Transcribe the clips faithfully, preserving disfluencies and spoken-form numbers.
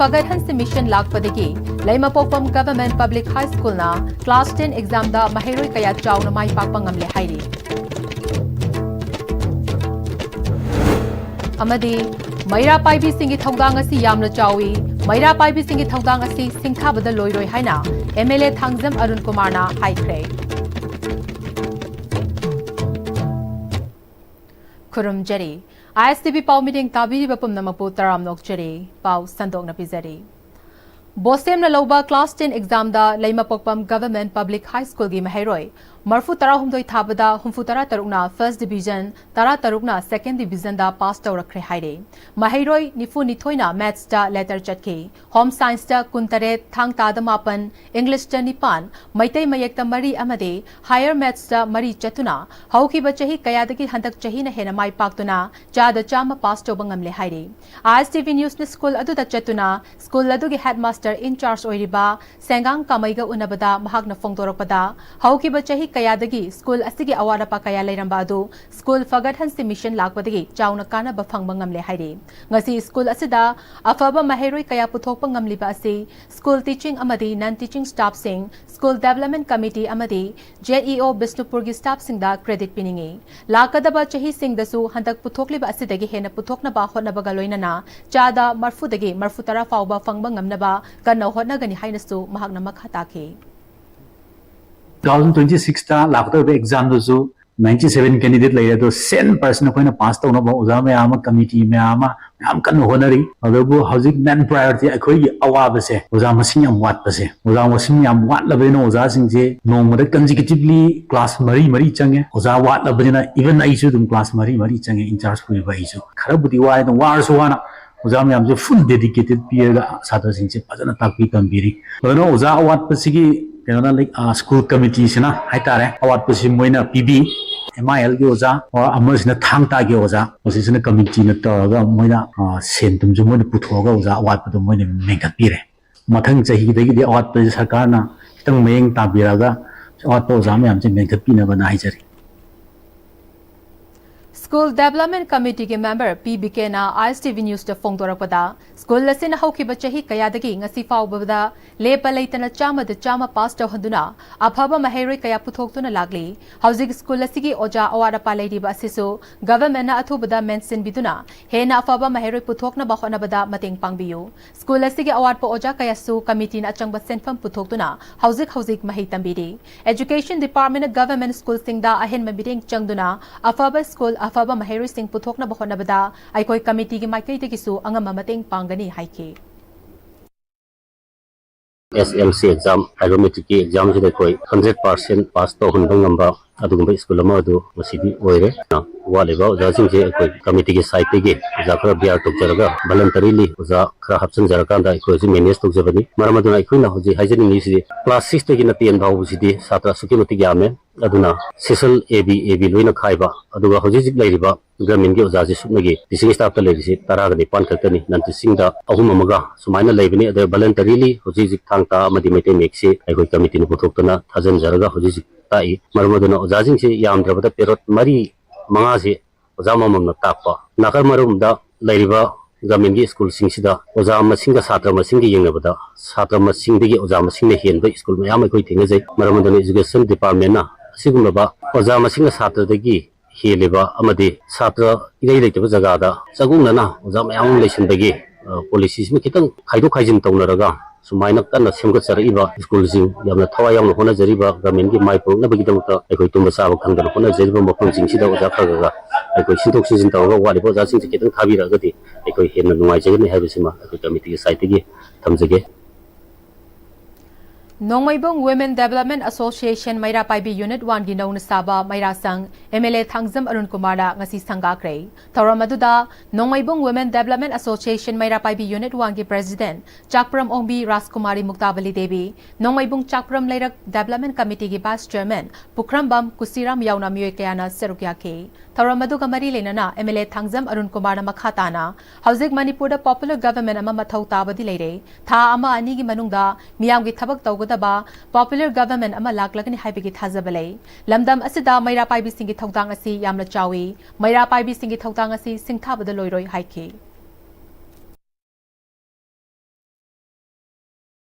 ꯐꯒꯠꯍꯟꯁꯤ mission ꯂꯥꯛꯄꯗꯒꯤ ꯂꯩꯃꯄꯣꯛꯄꯝ government public ꯍꯥꯏ ꯁ꯭ꯀꯨꯜꯅ class ten ꯑꯦꯛꯖꯥꯝꯗ ꯃꯍꯩꯔꯣꯏ ꯀꯌꯥ ꯆꯥꯎꯅ ꯃꯥꯏ ꯄꯥꯛꯄ ꯉꯝꯂꯦ ꯍꯥꯏꯔꯤ꯫ ꯑꯃꯗꯤ ꯃꯩꯔꯥ ꯄꯥꯏꯕꯤꯁꯤꯡꯒꯤ ꯊꯧꯗꯥꯡ ꯑꯁꯤ ꯌꯥꯝꯅ ꯆꯥꯎꯏ, ꯃꯩꯔꯥ ꯄꯥꯏꯕꯤꯁꯤꯡꯒꯤ ꯊꯧꯗꯥꯡ ꯑꯁꯤ ꯁꯤꯡꯊꯥꯕꯗ ꯂꯣꯏꯔꯣꯏ ꯍꯥꯏꯅ M L A Thangjam Arun ꯀꯨꯃꯥꯔꯅ ꯍꯥꯏꯈ꯭ꯔꯦ꯫ ꯈꯨꯔꯨꯝꯖꯔꯤ꯫ ꯑꯥꯏ ꯑꯦꯁ ꯇꯤ ꯚꯤ ꯄꯥꯎ ꯃꯤꯠꯌꯦꯡ ꯇꯥꯕꯤꯔꯤꯕ ꯄꯨꯝꯅꯃꯛꯄꯨ ꯇꯔꯥꯝꯅ ꯑꯣꯛꯆꯔꯤ꯫ ꯄꯥꯎ ꯁꯟꯗꯣꯛꯅ ꯄꯤꯖꯔꯤ꯫ ꯕꯣꯁꯦꯝꯅ ꯂꯧꯕ ꯀ꯭ꯂꯥꯁ ꯇꯦꯟ ꯑꯦꯛꯖꯥꯝꯗ ꯂꯩꯃꯄꯣꯛꯄꯝ ꯒꯚꯔꯟꯃꯦꯟꯠ ꯄꯕ꯭ꯂꯤꯛ ꯍꯥꯏ ꯁ꯭ꯀꯨꯜꯒꯤ ꯃꯍꯩꯔꯣꯏ ꯃꯔꯐꯨ ꯇꯔꯥꯍꯨꯝꯗꯣꯏ ꯊꯥꯕꯗ ꯍꯨꯝꯐꯨ ꯇꯔꯥ ꯇꯔꯨꯛꯅ ꯐꯥꯔꯁꯠ ꯗꯤꯕꯤꯖꯟ, ꯇꯔꯥ ꯇꯔꯨꯛꯅ ꯁꯦꯀꯦꯟ ꯗꯤꯕꯤꯖꯟꯗ ꯄꯥꯁ ꯇꯧꯔꯛꯈ꯭ꯔꯦ ꯍꯥꯏꯔꯤ꯫ ꯃꯍꯩꯔꯣꯏ ꯅꯤꯐꯨ ꯅꯤꯊꯣꯏꯅ ꯃꯦꯠꯁꯇ ꯂꯦꯇꯔ ꯆꯠꯈꯤ꯫ ꯍꯣꯝ ꯁꯥꯏꯟꯁꯇ ꯀꯨꯟꯇꯔꯦꯠ, ꯊꯥꯡ ꯇꯥꯗ ꯃꯥꯄꯟ, ꯏꯪꯂꯤꯁꯇ ꯅꯤꯄꯥꯟ, ꯃꯩꯇꯩ ꯃꯌꯦꯛꯇ ꯃꯔꯤ ꯑꯃꯗꯤ ꯍꯥꯌꯔ ꯃꯦꯠꯁꯇ ꯃꯔꯤ ꯆꯠꯇꯨꯅ ꯍꯧꯈꯤꯕ ꯆꯍꯤ ꯀꯌꯥꯗꯒꯤ ꯍꯟꯗꯛ ꯆꯍꯤꯅ ꯍꯦꯟꯅ ꯃꯥꯏ ꯄꯥꯛꯇꯨꯅ ꯆꯥꯗ ꯆꯥꯝꯃ ꯄꯥꯁ ꯇꯧꯕ ꯉꯝꯂꯦ ꯍꯥꯏꯔꯤ꯫ ꯑꯥꯏ ꯑꯦꯁ ꯇꯤ ꯚꯤ ꯅ꯭ꯌꯨꯁꯅ ꯁ꯭ꯀꯨꯜ ꯑꯗꯨꯗ ꯆꯠꯇꯨꯅ ꯁ꯭ꯀꯨꯜ ꯑꯗꯨꯒꯤ ꯍꯦꯗꯃꯥꯁꯇꯔ ꯏꯟ ꯆꯥꯔꯖ ꯑꯣꯏꯔꯤꯕ ꯁꯦꯡꯒꯥꯡ ꯀꯥꯃꯩꯒ ꯎꯅꯕꯗ ꯃꯍꯥꯛꯅ ꯐꯣꯡꯗꯣꯔꯛꯄꯗ, ꯍꯧꯈꯤꯕ ꯆꯍꯤ ꯀꯌꯥꯗꯒꯤ ꯁ꯭ꯀꯨꯜ ꯑꯁꯤꯒꯤ ꯑꯋꯥꯠ ꯑꯄꯥ ꯀꯌꯥ ꯂꯩꯔꯝꯕ ꯑꯗꯨ ꯁ꯭ꯀꯨꯜ ꯐꯒꯠꯍꯟꯁꯤ ꯃꯤꯁꯟ ꯂꯥꯛꯄꯗꯒꯤ ꯆꯥꯎꯅ ꯀꯥꯟꯅꯕ ꯐꯪꯕ ꯉꯝꯂꯦ ꯍꯥꯏꯔꯤ꯫ ꯉꯁꯤ ꯁ꯭ꯀꯨꯜ ꯑꯁꯤꯗ ꯑꯐꯕ ꯃꯍꯩꯔꯣꯏ ꯀꯌꯥ ꯄꯨꯊꯣꯛꯄ ꯉꯝꯂꯤꯕ ꯑꯁꯤ ꯁ꯭ꯀꯨꯜ ꯇꯤꯆꯤꯡ ꯑꯃꯗꯤ ꯅꯟ ꯇꯤꯆꯤꯡ ꯁ꯭ꯇꯥꯐꯁꯤꯡ, ꯁ꯭ꯀꯨꯜ ꯗꯦꯕꯂꯞꯃꯦꯟꯠ ꯀꯃꯤꯇꯤ ꯑꯃꯗꯤ ꯖꯦ ꯏ ꯑꯣ ꯕꯤꯁꯅꯨꯄꯨꯔꯒꯤ ꯁ꯭ꯇꯥꯐꯁꯤꯡꯗ ꯀ꯭ꯔꯦꯗꯤꯠ ꯄꯤꯅꯤꯡꯏ꯫ ꯂꯥꯛꯀꯗꯕ ꯆꯍꯤꯁꯤꯡꯗꯁꯨ ꯍꯟꯗꯛ ꯄꯨꯊꯣꯛꯂꯤꯕ ꯑꯁꯤꯗꯒꯤ ꯍꯦꯟꯅ ꯄꯨꯊꯣꯛꯅꯕ ꯍꯣꯠꯅꯕꯒ ꯂꯣꯏꯅꯅ ꯆꯥꯗ ꯃꯔꯐꯨꯗꯒꯤ ꯃꯔꯐꯨ ꯇꯔꯥ ꯐꯥꯎꯕ ꯐꯪꯕ ꯉꯝꯅꯕ ꯀꯟꯅ ꯍꯣꯠꯅꯒꯅꯤ ꯍꯥꯏꯅꯁꯨ ꯃꯍꯥꯛꯅ ꯃꯈꯥ ꯇꯥꯈꯤ꯫ ꯇꯨ ꯊꯥꯎꯖꯟ ꯇ꯭ꯋꯦꯟꯇꯤ ꯁꯤꯛꯁꯇ ꯂꯥꯛꯀꯗꯧꯔꯤꯕ ꯑꯦꯛꯖꯥꯝꯗꯁꯨ ꯅꯥꯏꯟꯇꯤ ꯁꯚꯦꯟ ꯀꯦꯟꯗꯤꯗꯦꯠ ꯂꯩꯔꯦ, ꯑꯗꯣ ꯁꯦꯟ ꯄꯥꯔꯁꯟ ꯑꯩꯈꯣꯏꯅ ꯄꯥꯁ ꯇꯧꯅꯕ ꯑꯣꯖꯥ ꯃꯌꯥꯝ ꯑꯃ, ꯀꯃꯤꯇꯤ ꯃꯌꯥꯝ ꯑꯃ ꯃꯌꯥꯝ ꯀꯟꯅ ꯍꯣꯠꯅꯔꯤ꯫ ꯑꯗꯨꯕꯨ ꯍꯧꯖꯤꯛ ꯃꯦꯟ ꯄ꯭ꯔꯥꯏꯌꯣꯔꯤꯇꯤ ꯑꯩꯈꯣꯏꯒꯤ ꯑꯋꯥꯕꯁꯦ ꯑꯣꯖꯥ ꯃꯁꯤꯡ ꯌꯥꯝ ꯋꯥꯠꯄꯁꯦ꯫ ꯑꯣꯖꯥ ꯃꯁꯤꯡ ꯌꯥꯝ ꯋꯥꯠꯂꯕꯅꯤꯅ ꯑꯣꯖꯥꯁꯤꯡꯁꯦ ꯅꯣꯡꯃꯗ ꯀꯟꯖꯤꯀ꯭ꯌꯨꯇꯤꯚꯂꯤ ꯀ꯭ꯂꯥꯁ ꯃꯔꯤ ꯃꯔꯤ ꯆꯪꯉꯦ꯫ ꯑꯣꯖꯥ ꯋꯥꯠꯂꯕꯅꯤꯅ ꯏꯚꯟ ꯑꯩꯁꯨ ꯑꯗꯨꯝ ꯀ꯭ꯂꯥꯁ ꯃꯔꯤ ꯃꯔꯤ ꯆꯪꯉꯦ, ꯏꯟꯆꯥꯔꯖ ꯄꯨꯔꯤꯕ ꯑꯩꯁꯨ꯫ ꯈꯔꯕꯨꯗꯤ ꯋꯥꯏ, ꯑꯗꯨꯝ ꯋꯥꯔꯁꯨ ꯋꯥꯅ ꯑꯣꯖꯥ ꯃꯌꯥꯝꯁꯦ ꯐꯨꯜ ꯗꯦꯗꯤꯀꯦꯇꯦꯠ ꯄꯤꯔꯒ ꯁꯥꯇ꯭ꯔꯁꯤꯡꯁꯦ ꯐꯖꯅ ꯇꯥꯛꯄꯤ ꯇꯝꯕꯤꯔꯤ꯫ ꯑꯗꯨꯅ ꯑꯣꯖꯥ ꯑꯋꯥꯠꯄꯁꯤꯒꯤ ꯀꯩꯅꯣꯅ ꯂꯩ-, ꯑ, ꯁ꯭ꯀꯨꯜ ꯀꯃꯤꯇꯤꯁꯤꯅ ꯍꯥꯏꯇꯥꯔꯦ, ꯑꯋꯥꯠꯄꯁꯤ ꯃꯣꯏꯅ ꯄꯤꯕꯤ꯫ ꯑꯦꯝ ꯑꯥꯏ ꯑꯦꯜꯒꯤ ꯑꯣꯖꯥ, ꯑꯣꯔ ꯑꯃꯁꯤꯅ ꯊꯥꯡ ꯇꯥꯒꯤ ꯑꯣꯖꯥ, ꯃꯁꯤꯁꯤꯅ ꯀꯃꯤꯇꯤꯅ ꯇꯧꯔꯒ ꯃꯣꯏꯅ, ꯑ, ꯁꯦꯟ ꯊꯨꯝꯁꯨ ꯃꯣꯏꯅ ꯄꯨꯊꯣꯛꯑꯒ ꯑꯣꯖꯥ ꯑꯋꯥꯠꯄꯗꯣ ꯃꯣꯏꯅ ꯃꯦꯟꯈꯠꯄꯤꯔꯦ꯫ ꯃꯊꯪ ꯆꯍꯤꯗꯒꯤꯗꯤ ꯑꯋꯥꯠꯄꯁꯦ ꯁꯔꯀꯥꯔꯅ ꯈꯤꯇꯪ ꯃꯌꯦꯡ ꯇꯥꯕꯤꯔꯒ ꯑꯋꯥꯠꯄ ꯑꯣꯖꯥ ꯃꯌꯥꯝꯁꯦ ꯃꯦꯟꯈꯠꯄꯤꯅꯕꯅ ꯍꯥꯏꯖꯔꯤ꯫ School Development Committeeꯒꯤ member ꯄꯤ ꯕꯤꯀꯦꯅ ISTV Newsꯇ ꯐꯣꯡꯗꯣꯔꯛꯄꯗ, ꯁ꯭ꯀꯨꯜ ꯑꯁꯤꯅ ꯍꯧꯈꯤꯕ ꯆꯍꯤ ꯀꯌꯥꯗꯒꯤ ꯉꯁꯤ ꯐꯥꯎꯕꯗ ꯂꯦꯞꯄ ꯂꯩꯇꯅ ꯆꯥꯝꯃꯗ ꯆꯥꯝꯃ pass ꯇꯧꯍꯟꯗꯨꯅ ꯑꯐꯕ ꯃꯍꯩꯔꯣꯏ ꯀꯌꯥ ꯄꯨꯊꯣꯛꯇꯨꯅ ꯂꯥꯛꯂꯤ꯫ ꯍꯧꯖꯤꯛ ꯁ꯭ꯀꯨꯜ ꯑꯁꯤꯒꯤ ꯑꯣꯖꯥ ꯑꯋꯥꯠ ꯑꯄꯥ ꯂꯩꯔꯤꯕ ꯑꯁꯤꯁꯨ governmentꯅ ꯑꯊꯨꯕꯗ ꯃꯦꯟꯁꯤꯟꯕꯤꯗꯨꯅ ꯍꯦꯟꯅ ꯑꯐꯕ ꯃꯍꯩꯔꯣꯏ ꯄꯨꯊꯣꯛꯅꯕ ꯍꯣꯠꯅꯕꯗ ꯃꯇꯦꯡ ꯄꯥꯡꯕꯤꯌꯨ꯫ ꯁ꯭ꯀꯨꯜ ꯑꯁꯤꯒꯤ ꯑꯋꯥꯠꯄ ꯑꯣꯖꯥ ꯀꯌꯥꯁꯨ committeeꯅ ꯑꯆꯪꯕ ꯁꯦꯟꯐꯝ ꯄꯨꯊꯣꯛꯇꯨꯅ ꯍꯧꯖꯤꯛ ꯍꯧꯖꯤꯛ ꯃꯍꯩ ꯇꯝꯕꯤꯔꯤ꯫ Education Departmentꯅ government ꯁ꯭ꯀꯨꯜꯁꯤꯡꯗ ꯑꯍꯦꯟꯕ ꯃꯤꯠꯌꯦꯡ ꯆꯪꯗꯨꯅ ꯑꯐꯕ ꯁ꯭ꯀꯨꯜ, ꯑꯐꯕ ꯃꯍꯩꯔꯣꯏꯁꯤꯡ ꯄꯨꯊꯣꯛꯅꯕ ꯍꯣꯠꯅꯕꯗ ꯑꯩꯈꯣꯏ committeeꯒꯤ ꯃꯥꯏꯀꯩꯗꯒꯤꯁꯨ ꯑꯉꯝꯕ ꯃꯇꯦꯡ ꯄꯥꯡꯒꯅꯤ ꯍꯥꯏꯈꯤ꯫ SLC exam, biometricꯀꯤ examꯁꯤꯗ ꯑꯩꯈꯣꯏ hundred percent pass ꯇꯧꯍꯟꯕ ꯉꯝꯕ ꯑꯗꯨꯒꯨꯝꯕ ꯁ꯭ꯀꯨꯜ ꯑꯃ ꯑꯗꯨ ꯉꯁꯤꯗꯤ ꯑꯣꯏꯔꯦ꯫ ꯋꯥꯠꯂꯤꯕ ꯑꯣꯖꯥꯁꯤꯡꯁꯦ ꯑꯩꯈꯣꯏ committeeꯒꯤ sideꯇꯒꯤ ꯑꯣꯖꯥ ꯈꯔ bear ꯇꯧꯖꯔꯒ, voluntarily ꯑꯣꯖꯥ ꯈꯔ ꯍꯥꯞꯆꯤꯟꯖꯔꯀꯥꯟꯗ ꯑꯩꯈꯣꯏ ꯍꯧꯖꯤꯛ manage ꯇꯧꯖꯕꯅꯤ꯫ ꯃꯔꯝ ꯑꯗꯨꯅ ꯑꯩꯈꯣꯏꯅ ꯍꯧꯖꯤꯛ ꯍꯥꯏꯖꯅꯤꯡꯉꯤꯁꯤꯗꯤ class sixꯇꯒꯤꯅ ten ꯐꯥꯎꯕꯁꯤꯗꯤ ꯁꯥꯇ꯭ꯔ ꯑꯁꯨꯛꯀꯤ ꯃꯇꯤꯛ ꯌꯥꯝꯃꯦ꯫ ꯑꯗꯨꯅ CSEL A B, A B ꯂꯣꯏꯅ ꯈꯥꯏꯕ, ꯑꯗꯨꯒ ꯍꯧꯖꯤꯛ ꯍꯧꯖꯤꯛ ꯂꯩꯔꯤꯕ governmentꯀꯤ ꯑꯣꯖꯥꯁꯦ ꯁꯨꯞꯅꯒꯤ teaching staffꯇ ꯂꯩꯔꯤꯁꯤ ꯇꯔꯥꯒ ꯅꯤꯄꯥꯟ ꯈꯛꯇꯅꯤ, non teachingꯗ ꯑꯍꯨꯝ ꯑꯃꯒ ꯁꯨꯃꯥꯏꯅ ꯂꯩꯕꯅꯤ꯫ ꯑꯗ voluntarily ꯍꯧꯖꯤꯛ ꯍꯧꯖꯤꯛ ꯊꯥꯡ ꯇꯥ ꯑꯃꯗꯤ ꯃꯩꯇꯩ ꯃꯌꯦꯛꯁꯤ ꯑꯩꯈꯣꯏ committeeꯅ ꯄꯨꯊꯣꯛꯇꯨꯅ ꯊꯥꯖꯤꯟꯖꯔꯒ ꯍꯧꯖꯤꯛ ꯍꯧꯖꯤꯛ ꯇꯥꯛꯏ꯫ ꯃꯔꯝ ꯑꯗꯨꯅ ꯑꯣꯖꯥꯁꯤꯡꯁꯤ ꯌꯥꯝꯗ꯭ꯔꯕꯗ period ꯃꯔꯤ ꯃꯉꯥꯁꯤ ꯑꯣꯖꯥ ꯑꯃꯃꯝꯅ ꯇꯥꯛꯄ꯫ ꯅꯥꯀꯜ ꯑꯃꯔꯣꯝꯗ ꯂꯩꯔꯤꯕ governmentꯀꯤ ꯁ꯭ꯀꯨꯜꯁꯤꯡꯁꯤꯗ ꯑꯣꯖꯥ ꯃꯁꯤꯡꯒ ꯁꯥꯇ꯭ꯔ ꯃꯁꯤꯡꯒ ꯌꯦꯡꯅꯕꯗ ꯁꯥꯇ꯭ꯔ ꯃꯁꯤꯡꯗꯒꯤ ꯑꯣꯖꯥ ꯃꯁꯤꯡꯅ ꯍꯦꯟꯕ ꯁ꯭ꯀꯨꯜ ꯃꯌꯥꯝ ꯑꯩꯈꯣꯏ ꯊꯦꯡꯅꯖꯩ꯫ ꯃꯔꯝ ꯑꯗꯨꯅ education departmentꯅ ꯑꯁꯤꯒꯨꯝꯂꯕ ꯑꯣꯖꯥ ꯃꯁꯤꯡꯒ ꯁꯥꯇ꯭ꯔꯗꯒꯤ ꯍꯦꯜꯂꯤꯕ ꯑꯃꯗꯤ ꯁꯥꯇ꯭ꯔ ꯏꯔꯩ ꯂꯩꯇꯕ ꯖꯒꯥꯗ ꯆꯒꯨꯡꯅꯅ ꯑꯣꯖꯥ ꯃꯌꯥꯝ ꯑꯃ ꯂꯩꯁꯤꯟꯕꯒꯤ, ꯑ, policyꯁꯤꯃ ꯈꯤꯇꯪ ꯈꯥꯏꯗꯣꯛ ꯈꯥꯏꯖꯤꯟ ꯇꯧꯅꯔꯒ ꯁꯨꯃꯥꯏꯅ ꯀꯟꯅ ꯁꯦꯝꯒꯠꯆꯔꯛꯏꯕ ꯁ꯭ꯀꯨꯜꯁꯤꯡ, ꯌꯥꯝꯅ ꯊꯋꯥꯏ ꯌꯥꯎꯅ ꯍꯣꯠꯅꯖꯔꯤꯕ, governmentꯀꯤ ꯃꯥꯏ ꯄꯨꯔꯛꯅꯕꯒꯤꯗꯃꯛꯇ ꯑꯩꯈꯣꯏ ꯇꯨꯝꯕ ꯆꯥꯕ ꯈꯪꯗꯅ ꯍꯣꯠꯅꯖꯔꯤꯕ ꯃꯐꯝꯁꯤꯡꯁꯤꯗ ꯑꯣꯖꯥ ꯈꯔ ꯈꯔ ꯑꯩꯈꯣꯏ ꯁꯤꯟꯗꯣꯛ ꯁꯤꯟꯖꯤꯟ ꯇꯧꯔꯒ ꯋꯥꯠꯂꯤꯕ ꯑꯣꯖꯥꯁꯤꯡꯁꯦ ꯈꯤꯇꯪ ꯊꯥꯕꯤꯔꯛꯑꯒꯗꯤ ꯑꯩꯈꯣꯏ ꯍꯦꯟꯅ ꯅꯨꯡꯉꯥꯏꯖꯒꯅꯤ ꯍꯥꯏꯕꯁꯤꯃ ꯑꯩꯈꯣꯏ committeeꯒꯤ sideꯇꯒꯤ ꯊꯝꯖꯒꯦ꯫ ꯅꯣꯡꯃꯩꯕꯨꯡ Women Development Association ꯃꯩꯔꯥ ꯄꯥꯏꯕꯤ Unit Oneꯒꯤ ꯅꯧꯅ ꯁꯥꯕ ꯃꯩꯔꯥ ꯁꯪ MLA ꯊꯥꯡꯖꯝ ꯑꯔꯨꯟ ꯀꯨꯃꯥꯔꯅ ꯉꯁꯤ ꯁꯪꯒꯥꯈ꯭ꯔꯦ꯫ ꯊꯧꯔꯝ ꯑꯗꯨꯗ ꯅꯣꯡꯃꯩꯕꯨꯡ Women Development Association ꯃꯩꯔꯥ ꯄꯥꯏꯕꯤ Unit Oneꯒꯤ President ꯆꯥꯛꯄ꯭ꯔꯝ ꯑꯣꯡꯕꯤ ꯔꯥꯖꯀꯨꯃꯥꯔꯤ ꯃꯨꯛꯇꯥꯕꯂꯤ ꯗꯦꯕꯤ, ꯅꯣꯡꯃꯩꯕꯨꯡ ꯆꯥꯛꯄ꯭ꯔꯝ ꯂꯩꯔꯛ Development Committeeꯒꯤ Vice Chairman ꯄꯨꯈ꯭ꯔꯝꯕꯝ ꯀꯨꯁꯤꯔꯥꯝ ꯌꯥꯎꯅ ꯃꯤꯑꯣꯏ ꯀꯌꯥꯅ ꯁꯔꯨꯛ ꯌꯥꯈꯤ꯫ ꯊꯧꯔꯝ ꯑꯗꯨꯒ ꯃꯔꯤ ꯂꯩꯅꯅ MLA ꯊꯥꯡꯖꯝ ꯑꯔꯨꯟ ꯀꯨꯃꯥꯔꯅ ꯃꯈꯥ ꯇꯥꯅ ꯍꯧꯖꯤꯛ ꯃꯅꯤꯄꯨꯔꯗ popular government ꯑꯃ ꯃꯊꯧ ꯇꯥꯕꯗꯤ ꯂꯩꯔꯦ꯫ ꯊꯥ ꯑꯃ ꯑꯅꯤꯒꯤ ꯃꯅꯨꯡꯗ ꯃꯤꯌꯥꯝꯒꯤ ꯊꯕꯛ ꯇꯧꯒꯗꯕ ꯅꯠꯇꯕ popular government ꯑꯃ ꯂꯥꯛꯂꯒꯅꯤ ꯍꯥꯏꯕꯒꯤ ꯊꯥꯖꯕ ꯂꯩ꯫ ꯂꯝꯗꯝ ꯑꯁꯤꯗ ꯃꯩꯔꯥ ꯄꯥꯏꯕꯤꯁꯤꯡꯒꯤ ꯊꯧꯗꯥꯡ ꯑꯁꯤ ꯌꯥꯝꯅ ꯆꯥꯎꯏ꯫ ꯃꯩꯔꯥ ꯄꯥꯏꯕꯤꯁꯤꯡꯒꯤ ꯊꯧꯗꯥꯡ ꯑꯁꯤ ꯁꯤꯡꯊꯥꯕꯗ ꯂꯣꯏꯔꯣꯏ ꯍꯥꯏꯈꯤ꯫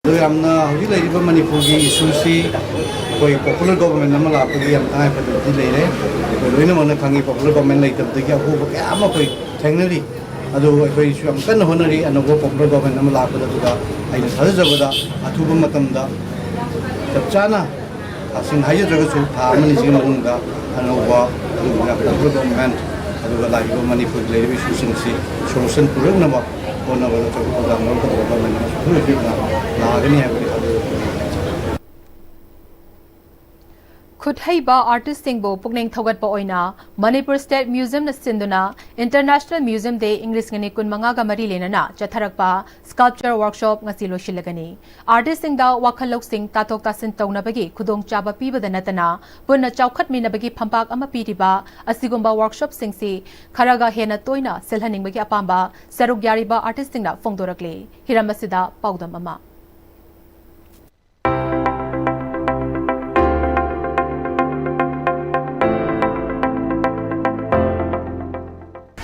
ꯑꯗꯣ ꯌꯥꯝꯅ ꯍꯧꯖꯤꯛ ꯂꯩꯔꯤꯕ ꯃꯅꯤꯄꯨꯔꯒꯤ ꯏꯁꯨꯁꯤ ꯑꯩꯈꯣꯏ popular government ꯑꯃ ꯂꯥꯛꯄꯒꯤ ꯌꯥꯝ ꯇꯉꯥꯏꯐꯗꯕꯗꯤ ꯂꯩꯔꯦ꯫ ꯑꯩꯈꯣꯏ ꯂꯣꯏꯅꯃꯛꯅ ꯈꯪꯉꯤ, popular government ꯂꯩꯇꯕꯗꯒꯤ ꯑꯍꯣꯕ ꯀꯌꯥ ꯑꯃ ꯑꯩꯈꯣꯏ ꯊꯦꯡꯅꯔꯤ꯫ ꯑꯗꯨ ꯑꯩꯈꯣꯏꯁꯨ ꯌꯥꯝ ꯀꯟꯅ ꯍꯣꯠꯅꯔꯤ ꯑꯅꯧꯕ popular government ꯑꯃ ꯂꯥꯛꯄꯗ꯫ ꯑꯗꯨꯒ ꯑꯩꯅ ꯊꯥꯖꯖꯕꯗ ꯑꯊꯨꯕ ꯃꯇꯝꯗ ꯆꯞ ꯆꯥꯅ ꯊꯥꯁꯤꯡ ꯍꯥꯏꯖꯗ꯭ꯔꯒꯁꯨ ꯊꯥ ꯑꯃꯅꯤꯁꯤꯒꯤ ꯃꯅꯨꯡꯗ ꯑꯅꯧꯕ ꯑꯗꯨꯒꯨꯝꯕ popular government, ꯑꯗꯨꯒ ꯂꯥꯛꯂꯤꯕ ꯃꯅꯤꯄꯨꯔꯒꯤ ꯂꯩꯔꯤꯕ ꯏꯁꯨꯁꯤꯡꯁꯤ solution ꯄꯨꯔꯛꯅꯕ ꯍꯣꯠꯅꯕꯗ ꯑꯆꯧꯕ ꯊꯧꯗꯥꯡ ꯂꯧꯒꯗꯕ government ꯑꯃꯁꯨ ꯍꯧꯖꯤꯛ ꯍꯧꯖꯤꯛ ꯂꯥꯛꯑꯒꯅꯤ ꯍꯥꯏꯕꯒꯤ ꯊꯥꯖꯕ ꯊꯝꯖꯔꯤ꯫ ꯈꯨꯠꯍꯩꯕ artistꯁꯤꯡꯕꯨ ꯄꯨꯛꯅꯤꯡ ꯊꯧꯒꯠꯄ ꯑꯣꯏꯅ ꯃꯅꯤꯄꯨꯔ State Museumꯅ ꯁꯤꯟꯗꯨꯅ International Museum Day ꯏꯪ ꯂꯤꯁꯤꯡ ꯑꯅꯤ ꯀꯨꯟꯃꯉꯥꯒ ꯃꯔꯤ ꯂꯩꯅꯅ ꯆꯠꯊꯔꯛꯄ sculpture workshop ꯉꯁꯤ ꯂꯣꯏꯁꯤꯜꯂꯒꯅꯤ꯫ Artistꯁꯤꯡꯗ ꯋꯥꯈꯜ ꯂꯧꯁꯤꯡ ꯇꯥꯊꯣꯛ ꯇꯥꯁꯤꯟ ꯇꯧꯅꯕꯒꯤ ꯈꯨꯗꯣꯡꯆꯥꯕ ꯄꯤꯕꯗ ꯅꯠꯇꯅ ꯄꯨꯟꯅ ꯆꯥꯎꯈꯠꯃꯤꯟꯅꯕꯒꯤ ꯐꯝꯄꯥꯛ ꯑꯃ ꯄꯤꯔꯤꯕ ꯑꯁꯤꯒꯨꯝꯕ workshopꯁꯤꯡꯁꯤ ꯈꯔꯒ ꯍꯦꯟꯅ ꯇꯣꯏꯅ ꯁꯤꯜꯍꯟꯅꯤꯡꯕꯒꯤ ꯑꯄꯥꯝꯕ ꯁꯔꯨꯛ ꯌꯥꯔꯤꯕ artistꯁꯤꯡꯅ ꯐꯣꯡꯗꯣꯔꯛꯂꯤ꯫ ꯍꯤꯔꯝ ꯑꯁꯤꯗ ꯄꯥꯎꯗꯝ ꯑꯃ꯫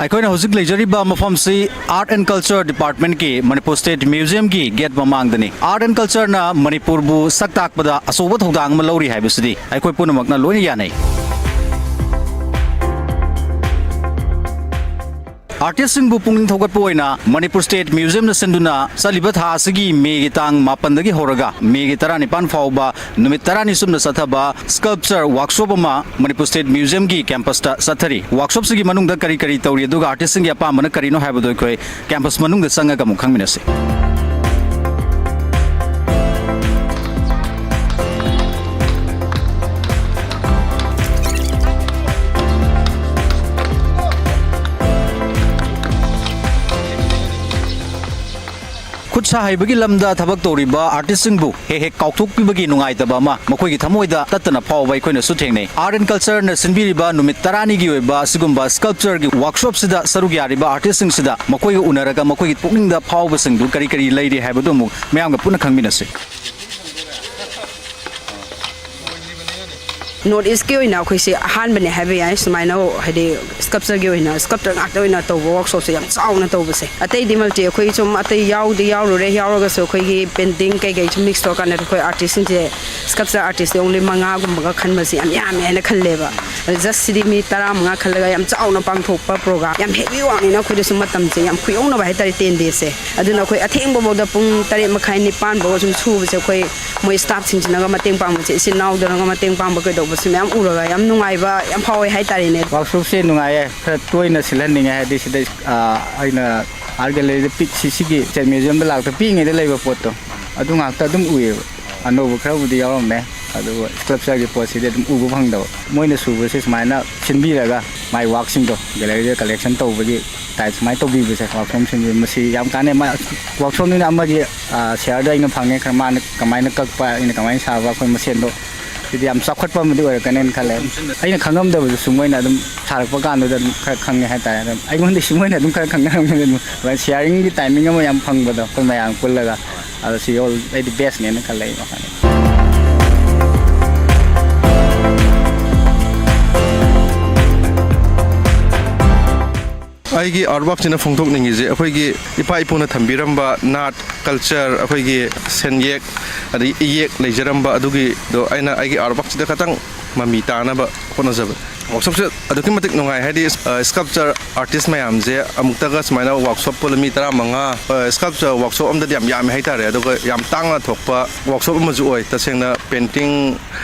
ꯑꯩꯈꯣꯏꯅ ꯍꯧꯖꯤꯛ ꯂꯩꯖꯔꯤꯕ ꯃꯐꯝꯁꯤ Art and Culture Departmentꯀꯤ Manipur State Museumꯒꯤ gate ꯃꯃꯥꯡꯗꯅꯤ꯫ Art and Cultureꯅ ꯃꯅꯤꯄꯨꯔꯕꯨ ꯁꯛ ꯇꯥꯛꯄꯗ ꯑꯆꯧꯕ ꯊꯧꯗꯥꯡ ꯑꯃ ꯂꯧꯔꯤ ꯍꯥꯏꯕꯁꯤꯗꯤ ꯑꯩꯈꯣꯏ ꯄꯨꯝꯅꯃꯛꯅ ꯂꯣꯏꯅ ꯌꯥꯅꯩ꯫ Artistꯁꯤꯡꯕꯨ ꯄꯨꯛꯅꯤꯡ ꯊꯧꯒꯠꯄ ꯑꯣꯏꯅ Manipur State Museumꯅ ꯁꯤꯟꯗꯨꯅ ꯆꯠꯂꯤꯕ ꯊꯥ ꯑꯁꯤꯒꯤ Mayꯒꯤ ꯇꯥꯡ ꯃꯥꯄꯟꯗꯒꯤ ꯍꯧꯔꯒ Mayꯒꯤ ꯇꯔꯥꯅꯤꯄꯥꯟ ꯐꯥꯎꯕ ꯅꯨꯃꯤꯠ ꯇꯔꯥꯅꯤ ꯆꯨꯞꯅ ꯆꯠꯊꯕ sculpture workshop ꯑꯃ Manipur State Museumꯒꯤ campusꯇ ꯆꯠꯊꯔꯤ꯫ Workshopꯁꯤꯒꯤ ꯃꯅꯨꯡꯗ ꯀꯔꯤ ꯀꯔꯤ ꯇꯧꯔꯤ, ꯑꯗꯨꯒ artistꯁꯤꯡꯒꯤ ꯑꯄꯥꯝꯕꯅ ꯀꯔꯤꯅꯣ ꯍꯥꯏꯕꯗꯨ ꯑꯩꯈꯣꯏ campus ꯃꯅꯨꯡꯗ ꯆꯪꯉꯒ ꯑꯃꯨꯛ ꯈꯪꯃꯤꯟꯅꯁꯤ꯫ ꯈꯨꯠ ꯁꯥ ꯍꯩꯕꯒꯤ ꯂꯝꯗ ꯊꯕꯛ ꯇꯧꯔꯤꯕ artistꯁꯤꯡꯕꯨ ꯍꯦꯛ ꯍꯦꯛ ꯀꯥꯎꯊꯣꯛꯄꯤꯕꯒꯤ ꯅꯨꯡꯉꯥꯏꯇꯕ ꯑꯃ ꯃꯈꯣꯏꯒꯤ ꯊꯃꯣꯏꯗ ꯇꯠꯇꯅ ꯐꯥꯎꯕ ꯑꯩꯈꯣꯏꯅꯁꯨ ꯊꯦꯡꯅꯩ꯫ Art and Cultureꯅ ꯁꯤꯟꯕꯤꯔꯤꯕ ꯅꯨꯃꯤꯠ ꯇꯔꯥꯅꯤꯒꯤ ꯑꯣꯏꯕ ꯑꯁꯤꯒꯨꯝꯕ sculptureꯒꯤ workshopꯁꯤꯗ ꯁꯔꯨꯛ ꯌꯥꯔꯤꯕ artistꯁꯤꯡꯁꯤꯗ ꯃꯈꯣꯏꯒ ꯎꯅꯔꯒ ꯃꯈꯣꯏꯒꯤ ꯄꯨꯛꯅꯤꯡꯗ ꯐꯥꯎꯕꯁꯤꯡꯗꯨ ꯀꯔꯤ ꯀꯔꯤ ꯂꯩꯔꯤ ꯍꯥꯏꯕꯗꯨ ꯑꯃꯨꯛ ꯃꯌꯥꯝꯒ ꯄꯨꯟꯅ ꯈꯪꯃꯤꯟꯅꯁꯤ꯫ ꯅꯣꯔꯠ ꯏꯁꯀꯤ ꯑꯣꯏꯅ ꯑꯩꯈꯣꯏꯁꯦ ꯑꯍꯥꯟꯕꯅꯦ ꯍꯥꯏꯕ ꯌꯥꯏ, ꯁꯨꯃꯥꯏꯅ ꯍꯥꯏꯗꯤ ꯁ꯭ꯀꯜꯞꯆꯔꯒꯤ ꯑꯣꯏꯅ ꯁ꯭ꯀꯜꯞꯇꯔ ꯉꯥꯛꯇ ꯑꯣꯏꯅ ꯇꯧꯕ ꯋꯥꯛꯁꯣꯞꯁꯦ ꯌꯥꯝ ꯆꯥꯎꯅ ꯇꯧꯕꯁꯦ꯫ ꯑꯇꯩꯗꯤ ꯃꯜꯇꯤ ꯑꯩꯈꯣꯏ ꯁꯨꯝ ꯑꯇꯩ ꯌꯥꯎꯗꯤ ꯌꯥꯎꯔꯨꯔꯦ, ꯌꯥꯎꯔꯒꯁꯨ ꯑꯩꯈꯣꯏꯒꯤ ꯄꯦꯟꯇꯤꯡ ꯀꯩꯀꯩ ꯁꯨꯝ ꯃꯤꯛꯁ ꯇꯧꯔꯀꯥꯟꯗ ꯑꯩꯈꯣꯏ ꯑꯥꯔꯇꯤꯁꯁꯤꯡꯁꯦ ꯁ꯭ꯀꯜꯞꯆꯔ ꯑꯥꯔꯇꯤꯁꯁꯦ ꯑꯣꯡꯂꯤ ꯃꯉꯥꯒꯨꯝꯕꯒ ꯈꯟꯕꯁꯦ ꯌꯥꯝ ꯌꯥꯝꯃꯦ ꯍꯥꯏꯅ ꯈꯜꯂꯦꯕ꯫ ꯑꯗꯣ ꯖꯁ ꯁꯤꯗꯤ ꯃꯤ ꯇꯔꯥꯃꯉꯥ ꯈꯜꯂꯒ ꯌꯥꯝ ꯆꯥꯎꯅ ꯄꯥꯡꯊꯣꯛꯄ ꯄ꯭ꯔꯣꯒ꯭ꯔꯥꯝ, ꯌꯥꯝ ꯍꯦꯚꯤ ꯋꯥꯛꯅꯤꯅ ꯑꯩꯈꯣꯏꯗꯁꯨ ꯃꯇꯝꯁꯦ ꯌꯥꯝ ꯈꯨꯌꯧꯅꯕ ꯍꯥꯏꯇꯥꯔꯦ, ꯇꯦꯟ ꯗꯦꯁꯁꯦ꯫ ꯑꯗꯨꯅ ꯑꯩꯈꯣꯏ ꯑꯊꯦꯡꯕꯐꯥꯎꯗ ꯄꯨꯡ ꯇꯔꯦꯠ ꯃꯈꯥꯏ ꯅꯤꯄꯥꯟ ꯐꯥꯎꯕ ꯁꯨꯝ ꯁꯨꯕꯁꯦ ꯑꯩꯈꯣꯏ ꯃꯣꯏ ꯁ꯭ꯇꯥꯐꯁꯤꯡꯁꯤꯅꯒ ꯃꯇꯦꯡ ꯄꯥꯡꯕꯁꯦ, ꯏꯆꯤꯟ ꯏꯅꯥꯎꯗꯅꯒ ꯃꯇꯦꯡ ꯄꯥꯡꯕ ꯀꯩꯗꯧꯕꯁꯨ ꯃꯌꯥꯝ ꯎꯔꯒ ꯌꯥꯝ ꯅꯨꯡꯉꯥꯏꯕ ꯌꯥꯝ ꯐꯥꯎꯋꯦ ꯍꯥꯏꯇꯥꯔꯦꯅꯦ꯫ ꯋꯥꯛꯁꯣꯞꯁꯦ ꯅꯨꯡꯉꯥꯏꯌꯦ, ꯈꯔ ꯇꯣꯏꯅ ꯁꯤꯜꯍꯟꯅꯤꯡꯉꯦ꯫ ꯍꯥꯏꯗꯤ ꯁꯤꯗ, ꯑꯥ, ꯑꯩꯅ ꯑꯥꯔꯠ ꯒꯦꯂꯔꯤꯗ ꯄꯤꯛ ꯁꯤ ꯁꯤꯒꯤ ꯁꯦꯟ ꯃ꯭ꯌꯨꯖꯤꯌꯝꯗ ꯂꯥꯛꯇ ꯄꯤꯛꯏꯉꯩꯗ ꯂꯩꯕ ꯄꯣꯠꯇꯣ ꯑꯗꯨ ꯉꯥꯛꯇ ꯑꯗꯨꯝ ꯎꯏꯌꯦꯕ꯫ ꯑꯅꯧꯕ ꯈꯔꯕꯨꯗꯤ ꯌꯥꯎꯔꯝꯃꯦ, ꯑꯗꯨꯕꯨ ꯁ꯭ꯀꯜꯞꯆꯔꯒꯤ ꯄꯣꯠꯁꯤꯗꯤ ꯑꯗꯨꯝ ꯎꯕ ꯐꯪꯗꯕ꯫ ꯃꯣꯏꯅ ꯁꯨꯕꯁꯦ ꯁꯨꯃꯥꯏꯅ ꯁꯤꯟꯕꯤꯔꯒ ꯃꯥꯏ ꯋꯥꯛꯁꯤꯡꯗꯣ ꯒꯦꯂꯔꯤꯗ ꯀꯂꯦꯛꯁꯟ ꯇꯧꯕꯒꯤ ꯇꯥꯏꯞ ꯁꯨꯃꯥꯏꯅ ꯇꯧꯕꯤꯕꯁꯦ, ꯋꯥꯛꯁꯣꯞ ꯁꯤꯟꯕꯤꯕ ꯃꯁꯤ ꯌꯥꯝ ꯀꯥꯟꯅꯩ꯫ ꯃꯥ ꯋꯥꯛꯁꯣꯞꯅꯤꯅ ꯑꯃꯒꯤ, ꯑꯥ, ꯁꯤꯌꯥꯔꯗꯣ ꯑꯩꯅ ꯐꯪꯉꯦ, ꯈꯔ ꯃꯥꯅ ꯀꯃꯥꯏꯅ ꯀꯛꯄ, ꯑꯩꯅ ꯀꯃꯥꯏꯅ ꯁꯥꯕ, ꯑꯩꯈꯣꯏ ꯃꯁꯦꯟꯗꯣ ꯁꯤꯗꯤ ꯌꯥꯝ ꯆꯥꯎꯈꯠꯄ ꯑꯃꯗꯤ ꯑꯣꯏꯔꯛꯀꯅꯦꯅ ꯈꯜꯂꯦ꯫ ꯑꯩꯅ ꯈꯪꯉꯝꯗꯕꯗꯨꯁꯨ ꯃꯣꯏꯅ ꯑꯗꯨꯝ ꯁꯥꯔꯛꯄ ꯀꯥꯟꯗꯨꯗ ꯑꯗꯨꯝ ꯈꯔ ꯈꯪꯉꯦ ꯍꯥꯏꯇꯥꯔꯦ꯫ ꯑꯗꯨꯝ ꯑꯩꯉꯣꯟꯗꯒꯤꯁꯨ ꯃꯣꯏꯅ ꯑꯗꯨꯝ ꯈꯔ ꯈꯪꯅꯔꯝꯒꯅꯤ꯫ ꯑꯗꯨꯝ ꯑꯗꯨꯃꯥꯏꯅ ꯁꯤꯌꯥꯔꯤꯡꯒꯤ ꯇꯥꯏꯃꯤꯡ ꯑꯃ ꯌꯥꯝ ꯐꯪꯕꯗꯣ ꯑꯩꯈꯣꯏ ꯃꯌꯥꯝ ꯄꯨꯜꯂꯒ, ꯑꯗꯣ ꯁꯤ ꯑꯣꯜ ꯑꯩꯗꯤ ꯕꯦꯁꯅꯦꯅ ꯈꯜꯂꯦ ꯑꯩ ꯋꯥꯈꯜꯗ꯫ ꯑꯩꯒꯤ ꯑꯥꯔꯠ ꯋꯥꯛꯁꯤꯅ ꯐꯣꯡꯗꯣꯛꯅꯤꯡꯉꯤꯁꯦ ꯑꯩꯈꯣꯏꯒꯤ ꯏꯄꯥ ꯏꯄꯨꯅ ꯊꯝꯕꯤꯔꯝꯕ ꯅꯥꯠ, ꯀꯜꯆꯔ, ꯑꯩꯈꯣꯏꯒꯤ ꯁꯦꯟꯌꯦꯛ, ꯑꯗꯒꯤ ꯏꯌꯦꯛ ꯂꯩꯖꯔꯝꯕ ꯑꯗꯨꯒꯤꯗꯣ ꯑꯩꯅ ꯑꯩꯒꯤ ꯑꯥꯔꯠ ꯋꯥꯛꯁꯤꯗ ꯈꯇꯪ ꯃꯃꯤ ꯇꯥꯅꯕ ꯍꯣꯠꯅꯖꯕ꯫ ꯋꯥꯛꯁꯣꯞꯁꯦ ꯑꯗꯨꯛꯀꯤ ꯃꯇꯤꯛ ꯅꯨꯡꯉꯥꯏ, ꯍꯥꯏꯗꯤ, ꯑ, ꯁ꯭ꯀꯜꯞꯆꯔ ꯑꯥꯔꯇꯤꯁ ꯃꯌꯥꯝꯁꯦ ꯑꯃꯨꯛꯇꯒ ꯁꯨꯃꯥꯏꯅ ꯋꯥꯛꯁꯣꯞ ꯄꯨꯜꯂ ꯃꯤ ꯇꯔꯥꯃꯉꯥ, ꯑ, ꯁ꯭ꯀꯜꯞꯆꯔ ꯋꯥꯛꯁꯣꯞ ꯑꯝꯗꯗꯤ ꯌꯥꯝ ꯌꯥꯝꯃꯦ ꯍꯥꯏꯇꯥꯔꯦ, ꯑꯗꯨꯒ ꯌꯥꯝ ꯇꯥꯡꯅ ꯊꯣꯛꯄ ꯋꯥꯛꯁꯣꯞ ꯑꯃꯁꯨ ꯑꯣꯏ꯫ ꯇꯁꯦꯡꯅ ꯄꯦꯟꯇꯤꯡ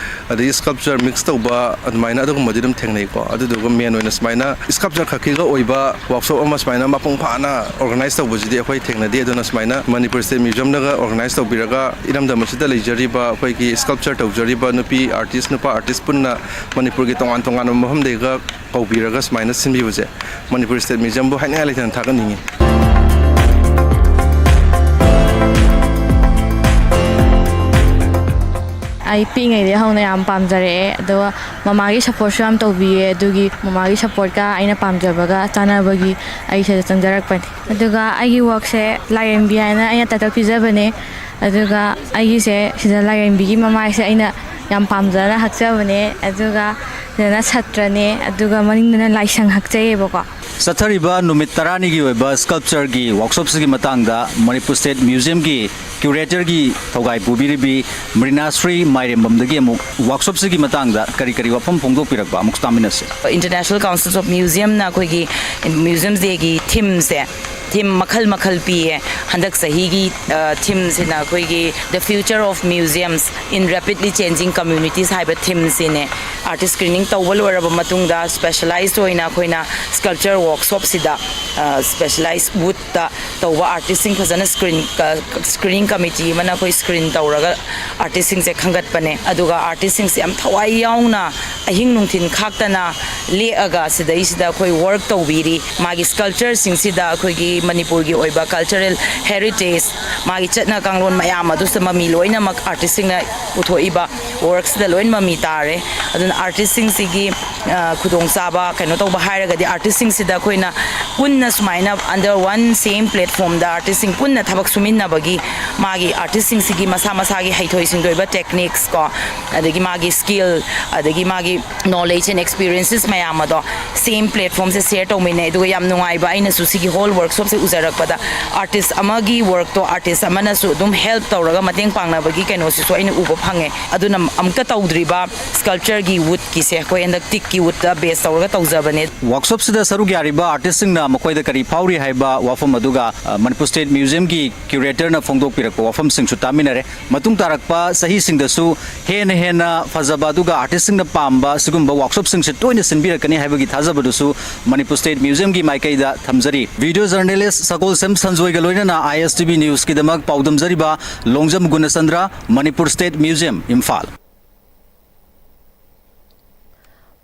ꯑꯗꯒꯤ ꯁ꯭ꯀꯜꯞꯆꯔ ꯃꯤꯛꯁ ꯇꯧꯕ ꯑꯗꯨꯃꯥꯏꯅ ꯑꯗꯨꯒꯨꯝꯕꯗꯤ ꯑꯗꯨꯝ ꯊꯦꯡꯅꯩꯀꯣ꯫ ꯑꯗꯨꯗꯨꯒ ꯃꯦꯟ ꯑꯣꯏꯅ ꯁꯨꯃꯥꯏꯅ ꯁ꯭ꯀꯜꯞꯆꯔ ꯈꯛꯀꯤꯒ ꯑꯣꯏꯕ ꯋꯥꯛꯁꯣꯞ ꯑꯃ ꯁꯨꯃꯥꯏꯅ ꯃꯄꯨꯡ ꯐꯥꯅ ꯑꯣꯔꯒꯅꯥꯏꯁ ꯇꯧꯕꯁꯤꯗꯤ ꯑꯩꯈꯣꯏ ꯊꯦꯡꯅꯗꯦ꯫ ꯑꯗꯨꯅ ꯁꯨꯃꯥꯏꯅ ꯃꯅꯤꯄꯨꯔ ꯁ꯭ꯇꯦꯠ ꯃ꯭ꯌꯨꯖꯤꯌꯝꯅꯒ ꯑꯣꯔꯒꯅꯥꯏꯁ ꯇꯧꯕꯤꯔꯒ ꯏꯔꯝꯗꯝ ꯑꯁꯤꯗ ꯂꯩꯖꯔꯤꯕ ꯑꯩꯈꯣꯏꯒꯤ ꯁ꯭ꯀꯜꯞꯆꯔ ꯇꯧꯖꯔꯤꯕ ꯅꯨꯄꯤ ꯑꯥꯔꯇꯤꯁ, ꯅꯨꯄꯥ ꯑꯥꯔꯇꯤꯁ ꯄꯨꯟꯅ ꯃꯅꯤꯄꯨꯔꯒꯤ ꯇꯣꯉꯥꯟ ꯇꯣꯉꯥꯟꯕ ꯃꯐꯝꯗꯒꯤꯒ ꯀꯧꯕꯤꯔꯒ ꯁꯨꯃꯥꯏꯅ ꯁꯤꯟꯕꯤꯕꯁꯦ ꯃꯅꯤꯄꯨꯔ ꯁ꯭ꯇꯦꯠ ꯃ꯭ꯌꯨꯖꯤꯌꯝꯕꯨ ꯍꯥꯏꯅꯤꯡꯉꯥꯏ ꯂꯩꯇꯅ ꯊꯥꯒꯠꯅꯤꯡꯉꯤ꯫ ꯑꯩ ꯄꯤꯛꯏꯉꯩꯗꯒꯤ ꯍꯧꯅ ꯌꯥꯝ ꯄꯥꯝꯖꯔꯛꯑꯦ, ꯑꯗꯨꯒ ꯃꯃꯥꯒꯤ ꯁꯞꯄꯣꯔꯠꯁꯨ ꯌꯥꯝ ꯇꯧꯕꯤꯌꯦ꯫ ꯑꯗꯨꯒꯤ ꯃꯃꯥꯒꯤ ꯁꯞꯄꯣꯔꯠꯀ ꯑꯩꯅ ꯄꯥꯝꯖꯕꯒ ꯆꯥꯟꯅꯕꯒꯤ ꯑꯩ ꯁꯤꯗ ꯆꯪꯖꯔꯛꯄꯅꯤ꯫ ꯑꯗꯨꯒ ꯑꯩꯒꯤ ꯋꯥꯛꯁꯦ ꯂꯥꯏꯔꯦꯝꯕꯤ ꯍꯥꯏꯅ ꯑꯩꯅ ꯇꯥꯏꯇꯜ ꯄꯤꯖꯕꯅꯦ꯫ ꯑꯗꯨꯒ ꯑꯩꯒꯤꯁꯦ ꯁꯤꯗ ꯂꯥꯏꯔꯦꯝꯕꯤꯒꯤ ꯃꯃꯥꯏꯁꯦ ꯑꯩꯅ ꯌꯥꯝ ꯄꯥꯝꯖꯅ ꯍꯛꯆꯕꯅꯦ꯫ ꯑꯗꯨꯒ ꯁꯤꯗꯅ ꯁꯥꯇ꯭ꯔꯅꯦ, ꯑꯗꯨꯒ ꯃꯅꯤꯡꯗꯅ ꯂꯥꯏꯁꯪ ꯍꯛꯆꯩꯌꯦꯕꯀꯣ꯫ ꯆꯠꯊꯔꯤꯕ ꯅꯨꯃꯤꯠ ꯇꯔꯥꯅꯤꯒꯤ ꯑꯣꯏꯕ ꯁ꯭ꯀꯜꯞꯆꯔꯒꯤ ꯋꯥꯔꯛꯁꯣꯞꯁꯤꯒꯤ ꯃꯇꯥꯡꯗ ꯃꯅꯤꯄꯨꯔ ꯁ꯭ꯇꯦꯠ ꯃ꯭ꯌꯨꯖꯤꯌꯝꯒꯤ ꯀ꯭ꯌꯨꯔꯦꯇꯔꯒꯤ ꯊꯧꯒꯥꯏ ꯄꯨꯕꯤꯔꯤꯕꯤ ꯃ꯭ꯔꯤꯅꯥꯁ꯭ꯔꯤ ꯃꯥꯏꯔꯦꯝꯕꯝꯗꯒꯤ ꯑꯃꯨꯛ ꯋꯥꯔꯛꯁꯣꯞꯁꯤꯒꯤ ꯃꯇꯥꯡꯗ ꯀꯔꯤ ꯀꯔꯤ ꯋꯥꯐꯝ ꯐꯣꯡꯗꯣꯛꯄꯤꯔꯛꯄ ꯑꯃꯨꯛ ꯇꯥꯃꯤꯟꯅꯁꯤ꯫ International Councils of Museumꯅ ꯑꯩꯈꯣꯏꯒꯤ ꯃ꯭ꯌꯨꯖꯤꯌꯝ ꯗꯦꯒꯤ ꯊꯤꯝꯁꯦ, ꯊꯤꯝ ꯃꯈꯜ ꯃꯈꯜ ꯄꯤꯌꯦ꯫ ꯍꯟꯗꯛ ꯆꯍꯤꯒꯤ ꯊꯤꯝꯁꯤꯅ ꯑꯩꯈꯣꯏꯒꯤ The Future of Museums in Rapidly Changing Communities ꯍꯥꯏꯕ ꯊꯤꯝꯁꯤꯅꯦ꯫ ꯑꯥꯔꯇꯤꯁ ꯁ꯭ꯀ꯭ꯔꯤꯅꯤꯡ ꯇꯧꯕ ꯂꯣꯏꯔꯕ ꯃꯇꯨꯡꯗ, ꯁ꯭ꯄꯦꯁꯦꯂꯥꯏꯖ ꯑꯣꯏꯅ ꯑꯩꯈꯣꯏꯅ ꯁ꯭ꯀꯜꯞꯆꯔ ꯋꯥꯔꯛꯁꯣꯞꯁꯤꯗ ꯁ꯭ꯄꯦꯁꯦꯂꯥꯏꯖ ꯋꯨꯠꯇ ꯇꯧꯕ ꯑꯥꯔꯇꯤꯁꯁꯤꯡ ꯐꯖꯅ ꯁ꯭ꯀ꯭ꯔꯤꯟ ꯁ꯭ꯀ꯭ꯔꯤꯅꯤꯡ ꯀꯃꯤꯇꯤ ꯑꯃꯅ ꯑꯩꯈꯣꯏ ꯁ꯭ꯀ꯭ꯔꯤꯟ ꯇꯧꯔꯒ ꯑꯥꯔꯇꯤꯁꯁꯤꯡꯁꯦ ꯈꯟꯒꯠꯄꯅꯦ꯫ ꯑꯗꯨꯒ ꯑꯥꯔꯇꯤꯁꯁꯤꯡꯁꯦ ꯌꯥꯝ ꯊꯋꯥꯏ ꯌꯥꯎꯅ ꯑꯍꯤꯡ ꯅꯨꯡꯊꯤꯟ ꯈꯥꯛꯇꯅ ꯂꯦꯛꯑꯒ ꯁꯤꯗꯩꯁꯤꯗ ꯑꯩꯈꯣꯏ ꯋꯥꯔꯛ ꯇꯧꯕꯤꯔꯤ꯫ ꯃꯥꯒꯤ ꯁ꯭ꯀꯜꯞꯆꯔꯁꯤꯡꯁꯤꯗ ꯑꯩꯈꯣꯏꯒꯤ ꯃꯅꯤꯄꯨꯔꯒꯤ ꯑꯣꯏꯕ ꯀꯜꯆꯔꯦꯜ ꯍꯦꯔꯤꯇꯦꯖ, ꯃꯥꯒꯤ ꯆꯠꯅ ꯀꯥꯡꯂꯣꯟ ꯃꯌꯥꯝ ꯑꯗꯨꯁꯨ ꯃꯃꯤ ꯂꯣꯏꯅꯃꯛ ꯑꯥꯔꯇꯤꯁꯁꯤꯡꯅ ꯄꯨꯊꯣꯛꯏꯕ ꯋꯥꯔꯛꯁꯤꯗ ꯂꯣꯏꯅ ꯃꯃꯤ ꯇꯥꯔꯦ꯫ ꯑꯗꯨꯅ ꯑꯥꯔꯇꯤꯁꯁꯤꯡꯁꯤꯒꯤ ꯈꯨꯗꯣꯡꯆꯥꯕ ꯀꯩꯅꯣ ꯇꯧꯕ ꯍꯥꯏꯔꯒꯗꯤ, ꯑꯥꯔꯇꯤꯁꯁꯤꯡꯁꯤꯗ ꯑꯩꯈꯣꯏꯅ ꯄꯨꯟꯅ ꯁꯨꯃꯥꯏꯅ under one same platformꯗ ꯑꯥꯔꯇꯤꯁꯁꯤꯡ ꯄꯨꯟꯅ ꯊꯕꯛ ꯁꯨꯃꯤꯟꯅꯕꯒꯤ, ꯃꯥꯒꯤ ꯑꯥꯔꯇꯤꯁꯁꯤꯡꯁꯤꯒꯤ ꯃꯁꯥ ꯃꯁꯥꯒꯤ ꯍꯩꯊꯣꯏ ꯁꯤꯡꯊꯣꯏꯕ ꯇꯦꯛꯅꯤꯛꯁ ꯀꯣ, ꯑꯗꯒꯤ ꯃꯥꯒꯤ ꯁ꯭ꯀꯤꯜ, ꯑꯗꯒꯤ ꯃꯥꯒꯤ ꯅꯣꯂꯦꯖ ꯑꯦꯟ ꯑꯦꯛꯁꯄꯤꯔꯤꯌꯦꯟꯁꯦꯁ ꯃꯌꯥꯝ ꯑꯗꯣ ꯁꯦꯝ ꯄ꯭ꯂꯦꯠꯐꯣꯝꯁꯦ ꯁꯦꯌꯔ ꯇꯧꯃꯤꯟꯅꯩ꯫ ꯑꯗꯨꯒ ꯌꯥꯝ ꯅꯨꯡꯉꯥꯏꯕ, ꯑꯩꯅꯁꯨ ꯁꯤꯒꯤ ꯍꯣꯜ ꯋꯥꯔꯛꯁꯣꯞꯁꯦ ꯎꯖꯔꯛꯄꯗ ꯑꯥꯔꯇꯤꯁ ꯑꯃꯒꯤ ꯋꯥꯔꯛꯇꯣ ꯑꯥꯔꯇꯤꯁ ꯑꯃꯅꯁꯨ ꯑꯗꯨꯝ ꯍꯦꯜꯞ ꯇꯧꯔꯒ ꯃꯇꯦꯡ ꯄꯥꯡꯅꯕꯒꯤ ꯀꯩꯅꯣꯁꯤꯁꯨ ꯑꯩꯅ ꯎꯕ ꯐꯪꯉꯦ꯫ ꯑꯗꯨꯅ ꯑꯃꯨꯛꯇ ꯇꯧꯗ꯭ꯔꯤꯕ ꯁ꯭ꯀꯜꯞꯆꯔꯒꯤ ꯋꯨꯠꯀꯤꯁꯦ ꯑꯩꯈꯣꯏ ꯍꯟꯗꯛ ꯇꯤꯛꯀꯤ ꯋꯨꯠꯇ ꯕꯦꯁ ꯇꯧꯔꯒ ꯇꯧꯖꯕꯅꯦ꯫ ꯋꯥꯔꯛꯁꯣꯞꯁꯤꯗ ꯁꯔꯨꯛ ꯌꯥꯔꯤꯕ ꯑꯥꯔꯇꯤꯁꯁꯤꯡꯅ ꯃꯈꯣꯏꯗ ꯀꯔꯤ ꯐꯥꯎꯔꯤ ꯍꯥꯏꯕ ꯋꯥꯐꯝ ꯑꯗꯨꯒ ꯃꯅꯤꯄꯨꯔ ꯁ꯭ꯇꯦꯠ ꯃ꯭ꯌꯨꯖꯤꯌꯝꯒꯤ ꯀ꯭ꯌꯨꯔꯦꯇꯔꯅ ꯐꯣꯡꯗꯣꯛꯄꯤꯔꯛꯄ ꯋꯥꯐꯝꯁꯤꯡꯁꯨ ꯇꯥꯃꯤꯟꯅꯔꯦ꯫ ꯃꯇꯨꯡ ꯇꯥꯔꯛꯄ ꯆꯍꯤꯁꯤꯡꯗꯁꯨ ꯍꯦꯟꯅ ꯍꯦꯟꯅ ꯐꯖꯕ ꯑꯗꯨꯒ ꯑꯥꯔꯇꯤꯁꯁꯤꯡꯅ ꯄꯥꯝꯕ ꯁꯤꯒꯨꯝꯕ ꯋꯥꯔꯛꯁꯣꯞꯁꯤꯡꯁꯦ ꯇꯣꯏꯅ ꯁꯤꯟꯕꯤꯔꯛꯀꯅꯤ ꯍꯥꯏꯕꯒꯤ ꯊꯥꯖꯕꯗꯨꯁꯨ ꯃꯅꯤꯄꯨꯔ ꯁ꯭ꯇꯦꯠ ꯃ꯭ꯌꯨꯖꯤꯌꯝꯒꯤ ꯃꯥꯏꯀꯩꯗ ꯊꯝꯖꯔꯤ꯫ ꯚꯤꯗꯤꯑꯣ ꯖꯔꯅꯦꯂꯤꯁ ꯁꯒꯣꯜꯁꯦꯝ ꯁꯟꯖꯣꯏꯒ ꯂꯣꯏꯅꯅ ISTV ꯅ꯭ꯌꯨꯁꯀꯤꯗꯃꯛ ꯄꯥꯎꯗꯝꯖꯔꯤꯕ ꯂꯣꯡꯖꯝ ꯒꯨꯅꯆꯟꯗ꯭ꯔ, ꯃꯅꯤꯄꯨꯔ ꯁ꯭ꯇꯦꯠ ꯃ꯭ꯌꯨꯖꯤꯌꯝ, ꯏꯝꯐꯥꯜ꯫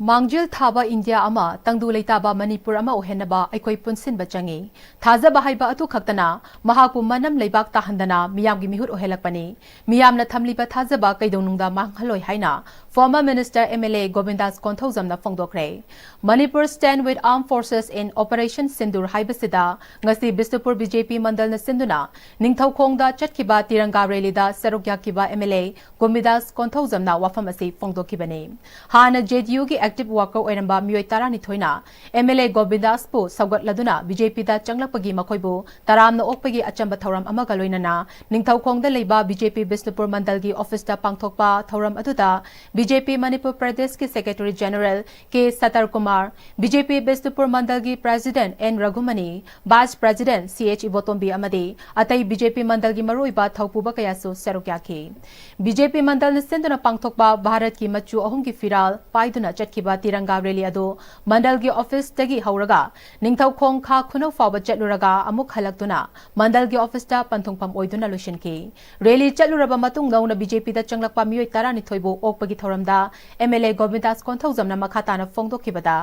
ꯃꯥꯡꯖꯤꯜ ꯊꯥꯕ ꯏꯟꯗꯤꯌꯥ ꯑꯃ, ꯇꯪꯗꯨ ꯂꯩꯇꯥꯕ ꯃꯅꯤꯄꯨꯔ ꯑꯃ ꯑꯣꯏꯍꯟꯅꯕ ꯑꯩꯈꯣꯏ ꯄꯨꯟꯁꯤꯟꯕ ꯆꯪꯏ꯫ ꯊꯥꯖꯕ ꯍꯥꯏꯕ ꯑꯗꯨ ꯈꯛꯇꯅ ꯃꯍꯥꯛꯄꯨ ꯃꯅꯝ ꯂꯩꯕꯥꯛ ꯇꯥꯍꯟꯗꯅ ꯃꯤꯌꯥꯝꯒꯤ ꯃꯤꯍꯨꯠ ꯑꯣꯏꯍꯜꯂꯛꯄꯅꯤ꯫ ꯃꯤꯌꯥꯝꯅ ꯊꯝꯂꯤꯕ ꯊꯥꯖꯕ ꯀꯩꯗꯧꯅꯨꯡꯗ ꯃꯥꯡꯍꯜꯂꯣꯏ ꯍꯥꯏꯅ former minister MLA ꯒꯣꯕꯤꯟꯗꯥꯁ ꯀꯣꯟꯊꯧꯖꯝꯅ ꯐꯣꯡꯗꯣꯛꯈ꯭ꯔꯦ꯫ Manipur stand with armed forces in Operation Sindoor ꯍꯥꯏꯕꯁꯤꯗ ꯉꯁꯤ ꯕꯤꯁꯅꯨꯄꯨꯔ BJP ꯃꯟꯗꯜꯅ ꯁꯤꯟꯗꯨꯅ ꯅꯤꯡꯊꯧꯈꯣꯡꯗ ꯆꯠꯈꯤꯕ ꯇꯤꯔꯪꯒꯥ ꯔꯦꯂꯤꯗ ꯁꯔꯨꯛ ꯌꯥꯈꯤꯕ MLA ꯒꯣꯕꯤꯟꯗꯥꯁ ꯀꯣꯟꯊꯧꯖꯝꯅ ꯋꯥꯐꯝ ꯑꯁꯤ ꯐꯣꯡꯗꯣꯛꯈꯤꯕꯅꯤ꯫ ꯍꯥꯟꯅ JDU ꯒꯤ active worker ꯑꯣꯏꯔꯝꯕ ꯃꯤꯑꯣꯏ ꯇꯔꯥꯅꯤꯊꯣꯏꯅ MLA ꯒꯣꯕꯤꯟꯗꯥꯁꯄꯨ ꯁꯧꯒꯠꯂꯗꯨꯅ BJP ꯗ ꯆꯪꯂꯛꯄꯒꯤ ꯃꯈꯣꯏꯕꯨ ꯇꯔꯥꯝꯅ ꯑꯣꯛꯄꯒꯤ ꯑꯆꯝꯕ ꯊꯧꯔꯝ ꯑꯃꯒ ꯂꯣꯏꯅꯅ ꯅꯤꯡꯊꯧꯈꯣꯡꯗ ꯂꯩꯕ BJP ꯕꯤꯁꯅꯨꯄꯨꯔ ꯃꯟꯗꯜꯒꯤ office ꯇ ꯄꯥꯡꯊꯣꯛꯄ ꯊꯧꯔꯝ ꯑꯗꯨꯗ BJP ꯃꯅꯤꯄꯨꯔ ꯄ꯭ꯔꯗꯦꯁꯀꯤ Secretary General ꯀꯦ ꯁꯇꯔ ꯀꯨꯃꯥꯔ, BJP ꯕꯤꯁꯅꯨꯄꯨꯔ ꯃꯟꯗꯜꯒꯤ President N Raghumani, Vice President C H Ibotombi ꯑꯃꯗꯤ ꯑꯇꯩ BJP ꯃꯟꯗꯜꯒꯤ ꯃꯔꯨꯑꯣꯏꯕ ꯊꯧꯄꯨꯕ ꯀꯌꯥꯁꯨ ꯁꯔꯨꯛ ꯌꯥꯈꯤ꯫ BJP ꯃꯟꯗꯜꯅ ꯁꯤꯟꯗꯨꯅ ꯄꯥꯡꯊꯣꯛꯄ ꯚꯥꯔꯠꯀꯤ ꯃꯆꯨ ꯑꯍꯨꯝꯒꯤ ꯐꯤꯔꯥꯜ ꯄꯥꯏꯗꯨꯅ ꯆꯠꯈꯤꯕ ꯇꯤꯔꯪꯒꯥ ꯔꯦꯂꯤ ꯑꯗꯨ ꯃꯟꯗꯜꯒꯤ office ꯇꯒꯤ ꯍꯧꯔꯒ ꯅꯤꯡꯊꯧꯈꯣꯡ ꯈꯥ ꯈꯨꯅꯧ ꯐꯥꯎꯕ ꯆꯠꯂꯨꯔꯒ ꯑꯃꯨꯛ ꯍꯜꯂꯛꯇꯨꯅ ꯃꯟꯗꯜꯒꯤ office ꯇ ꯄꯟꯊꯨꯡꯐꯝ ꯑꯣꯏꯗꯨꯅ ꯂꯣꯏꯁꯤꯟꯈꯤ꯫ ꯔꯦꯂꯤ ꯆꯠꯂꯨꯔꯕ ꯃꯇꯨꯡ ꯅꯧꯅ BJP ꯗ ꯆꯪꯂꯛꯄ ꯃꯤꯑꯣꯏ ꯇꯔꯥꯅꯤꯊꯣꯏꯕꯨ ꯑꯣꯛꯄꯒꯤ ꯊꯧꯔꯝꯗ MLA ꯒꯣꯕꯤꯟꯗꯥꯁ ꯀꯣꯟꯊꯧꯖꯝꯅ ꯃꯈꯥ ꯇꯥꯅ ꯐꯣꯡꯗꯣꯛꯈꯤꯕꯗ,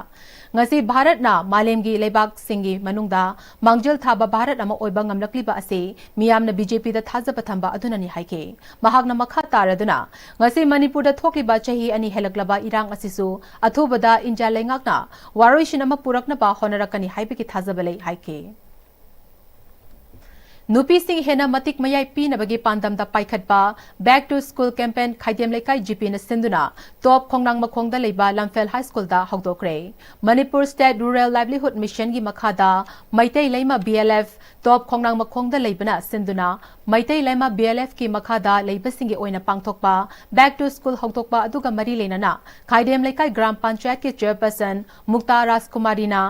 ꯉꯁꯤ ꯚꯥꯔꯠꯅ ꯃꯥꯂꯦꯝꯒꯤ ꯂꯩꯕꯥꯛꯁꯤꯡꯒꯤ ꯃꯅꯨꯡꯗ ꯃꯥꯡꯖꯤꯜ ꯊꯥꯕ ꯚꯥꯔꯠ ꯑꯃ ꯑꯣꯏꯕ ꯉꯝꯂꯛꯂꯤꯕ ꯑꯁꯤ ꯃꯤꯌꯥꯝꯅ BJP ꯗ ꯊꯥꯖꯕ ꯊꯝꯕ ꯑꯗꯨꯅꯅꯤ ꯍꯥꯏꯈꯤ꯫ ꯃꯍꯥꯛꯅ ꯃꯈꯥ ꯇꯥꯔꯗꯨꯅ, ꯉꯁꯤ ꯃꯅꯤꯄꯨꯔꯗ ꯊꯣꯛꯂꯤꯕ ꯆꯍꯤ ꯑꯅꯤ ꯍꯦꯜꯂꯛꯂꯕ ꯏꯔꯥꯡ ꯑꯁꯤꯁꯨ ꯑꯊꯨꯕꯗ ꯏꯟꯗꯤꯌꯥ ꯂꯩꯉꯥꯛꯅ ꯋꯥꯔꯣꯏꯁꯤꯟ ꯑꯃ ꯄꯨꯔꯛꯅꯕ ꯍꯣꯠꯅꯔꯛꯀꯅꯤ ꯍꯥꯏꯕꯒꯤ ꯊꯥꯖꯕ ꯂꯩ ꯍꯥꯏꯈꯤ꯫ ꯅꯨꯄꯤꯁꯤꯡ ꯍꯦꯟꯅ ꯃꯇꯤꯛ ꯃꯌꯥꯏ ꯄꯤꯅꯕꯒꯤ ꯄꯥꯟꯗꯝꯗ ꯄꯥꯏꯈꯠꯄ Back to School campaign ꯈꯥꯏꯗꯦꯝ ꯂꯩꯀꯥꯏ GP ꯅ ꯁꯤꯟꯗꯨꯅ ꯇꯣꯞ ꯈꯣꯡꯅꯥꯡ ꯃꯈꯣꯡꯗ ꯂꯩꯕ ꯂꯝꯐꯦꯜ High School ꯗ ꯍꯧꯗꯣꯛꯈ꯭ꯔꯦ꯫ Manipur State Rural Livelihood Mission ꯒꯤ ꯃꯈꯥꯗ ꯃꯩꯇꯩ ꯂꯩꯃ BLF ꯇꯣꯞ ꯈꯣꯡꯅꯥꯡ ꯃꯈꯣꯡꯗ ꯂꯩꯕꯅ ꯁꯤꯟꯗꯨꯅ ꯃꯩꯇꯩ ꯂꯩꯃ BLF ꯀꯤ ꯃꯈꯥꯗ ꯂꯩꯕꯁꯤꯡꯒꯤ ꯑꯣꯏꯅ ꯄꯥꯡꯊꯣꯛꯄ Back to School ꯍꯧꯗꯣꯛꯄ ꯑꯗꯨꯒ ꯃꯔꯤ ꯂꯩꯅꯅ ꯈꯥꯏꯗꯦꯝ ꯂꯩꯀꯥꯏ ꯒ꯭ꯔꯥꯝ ꯄꯟꯆꯥꯌꯠꯀꯤ chairperson ꯃꯨꯛꯇꯥ ꯔꯥꯖꯀꯨꯃꯥꯔꯤꯅ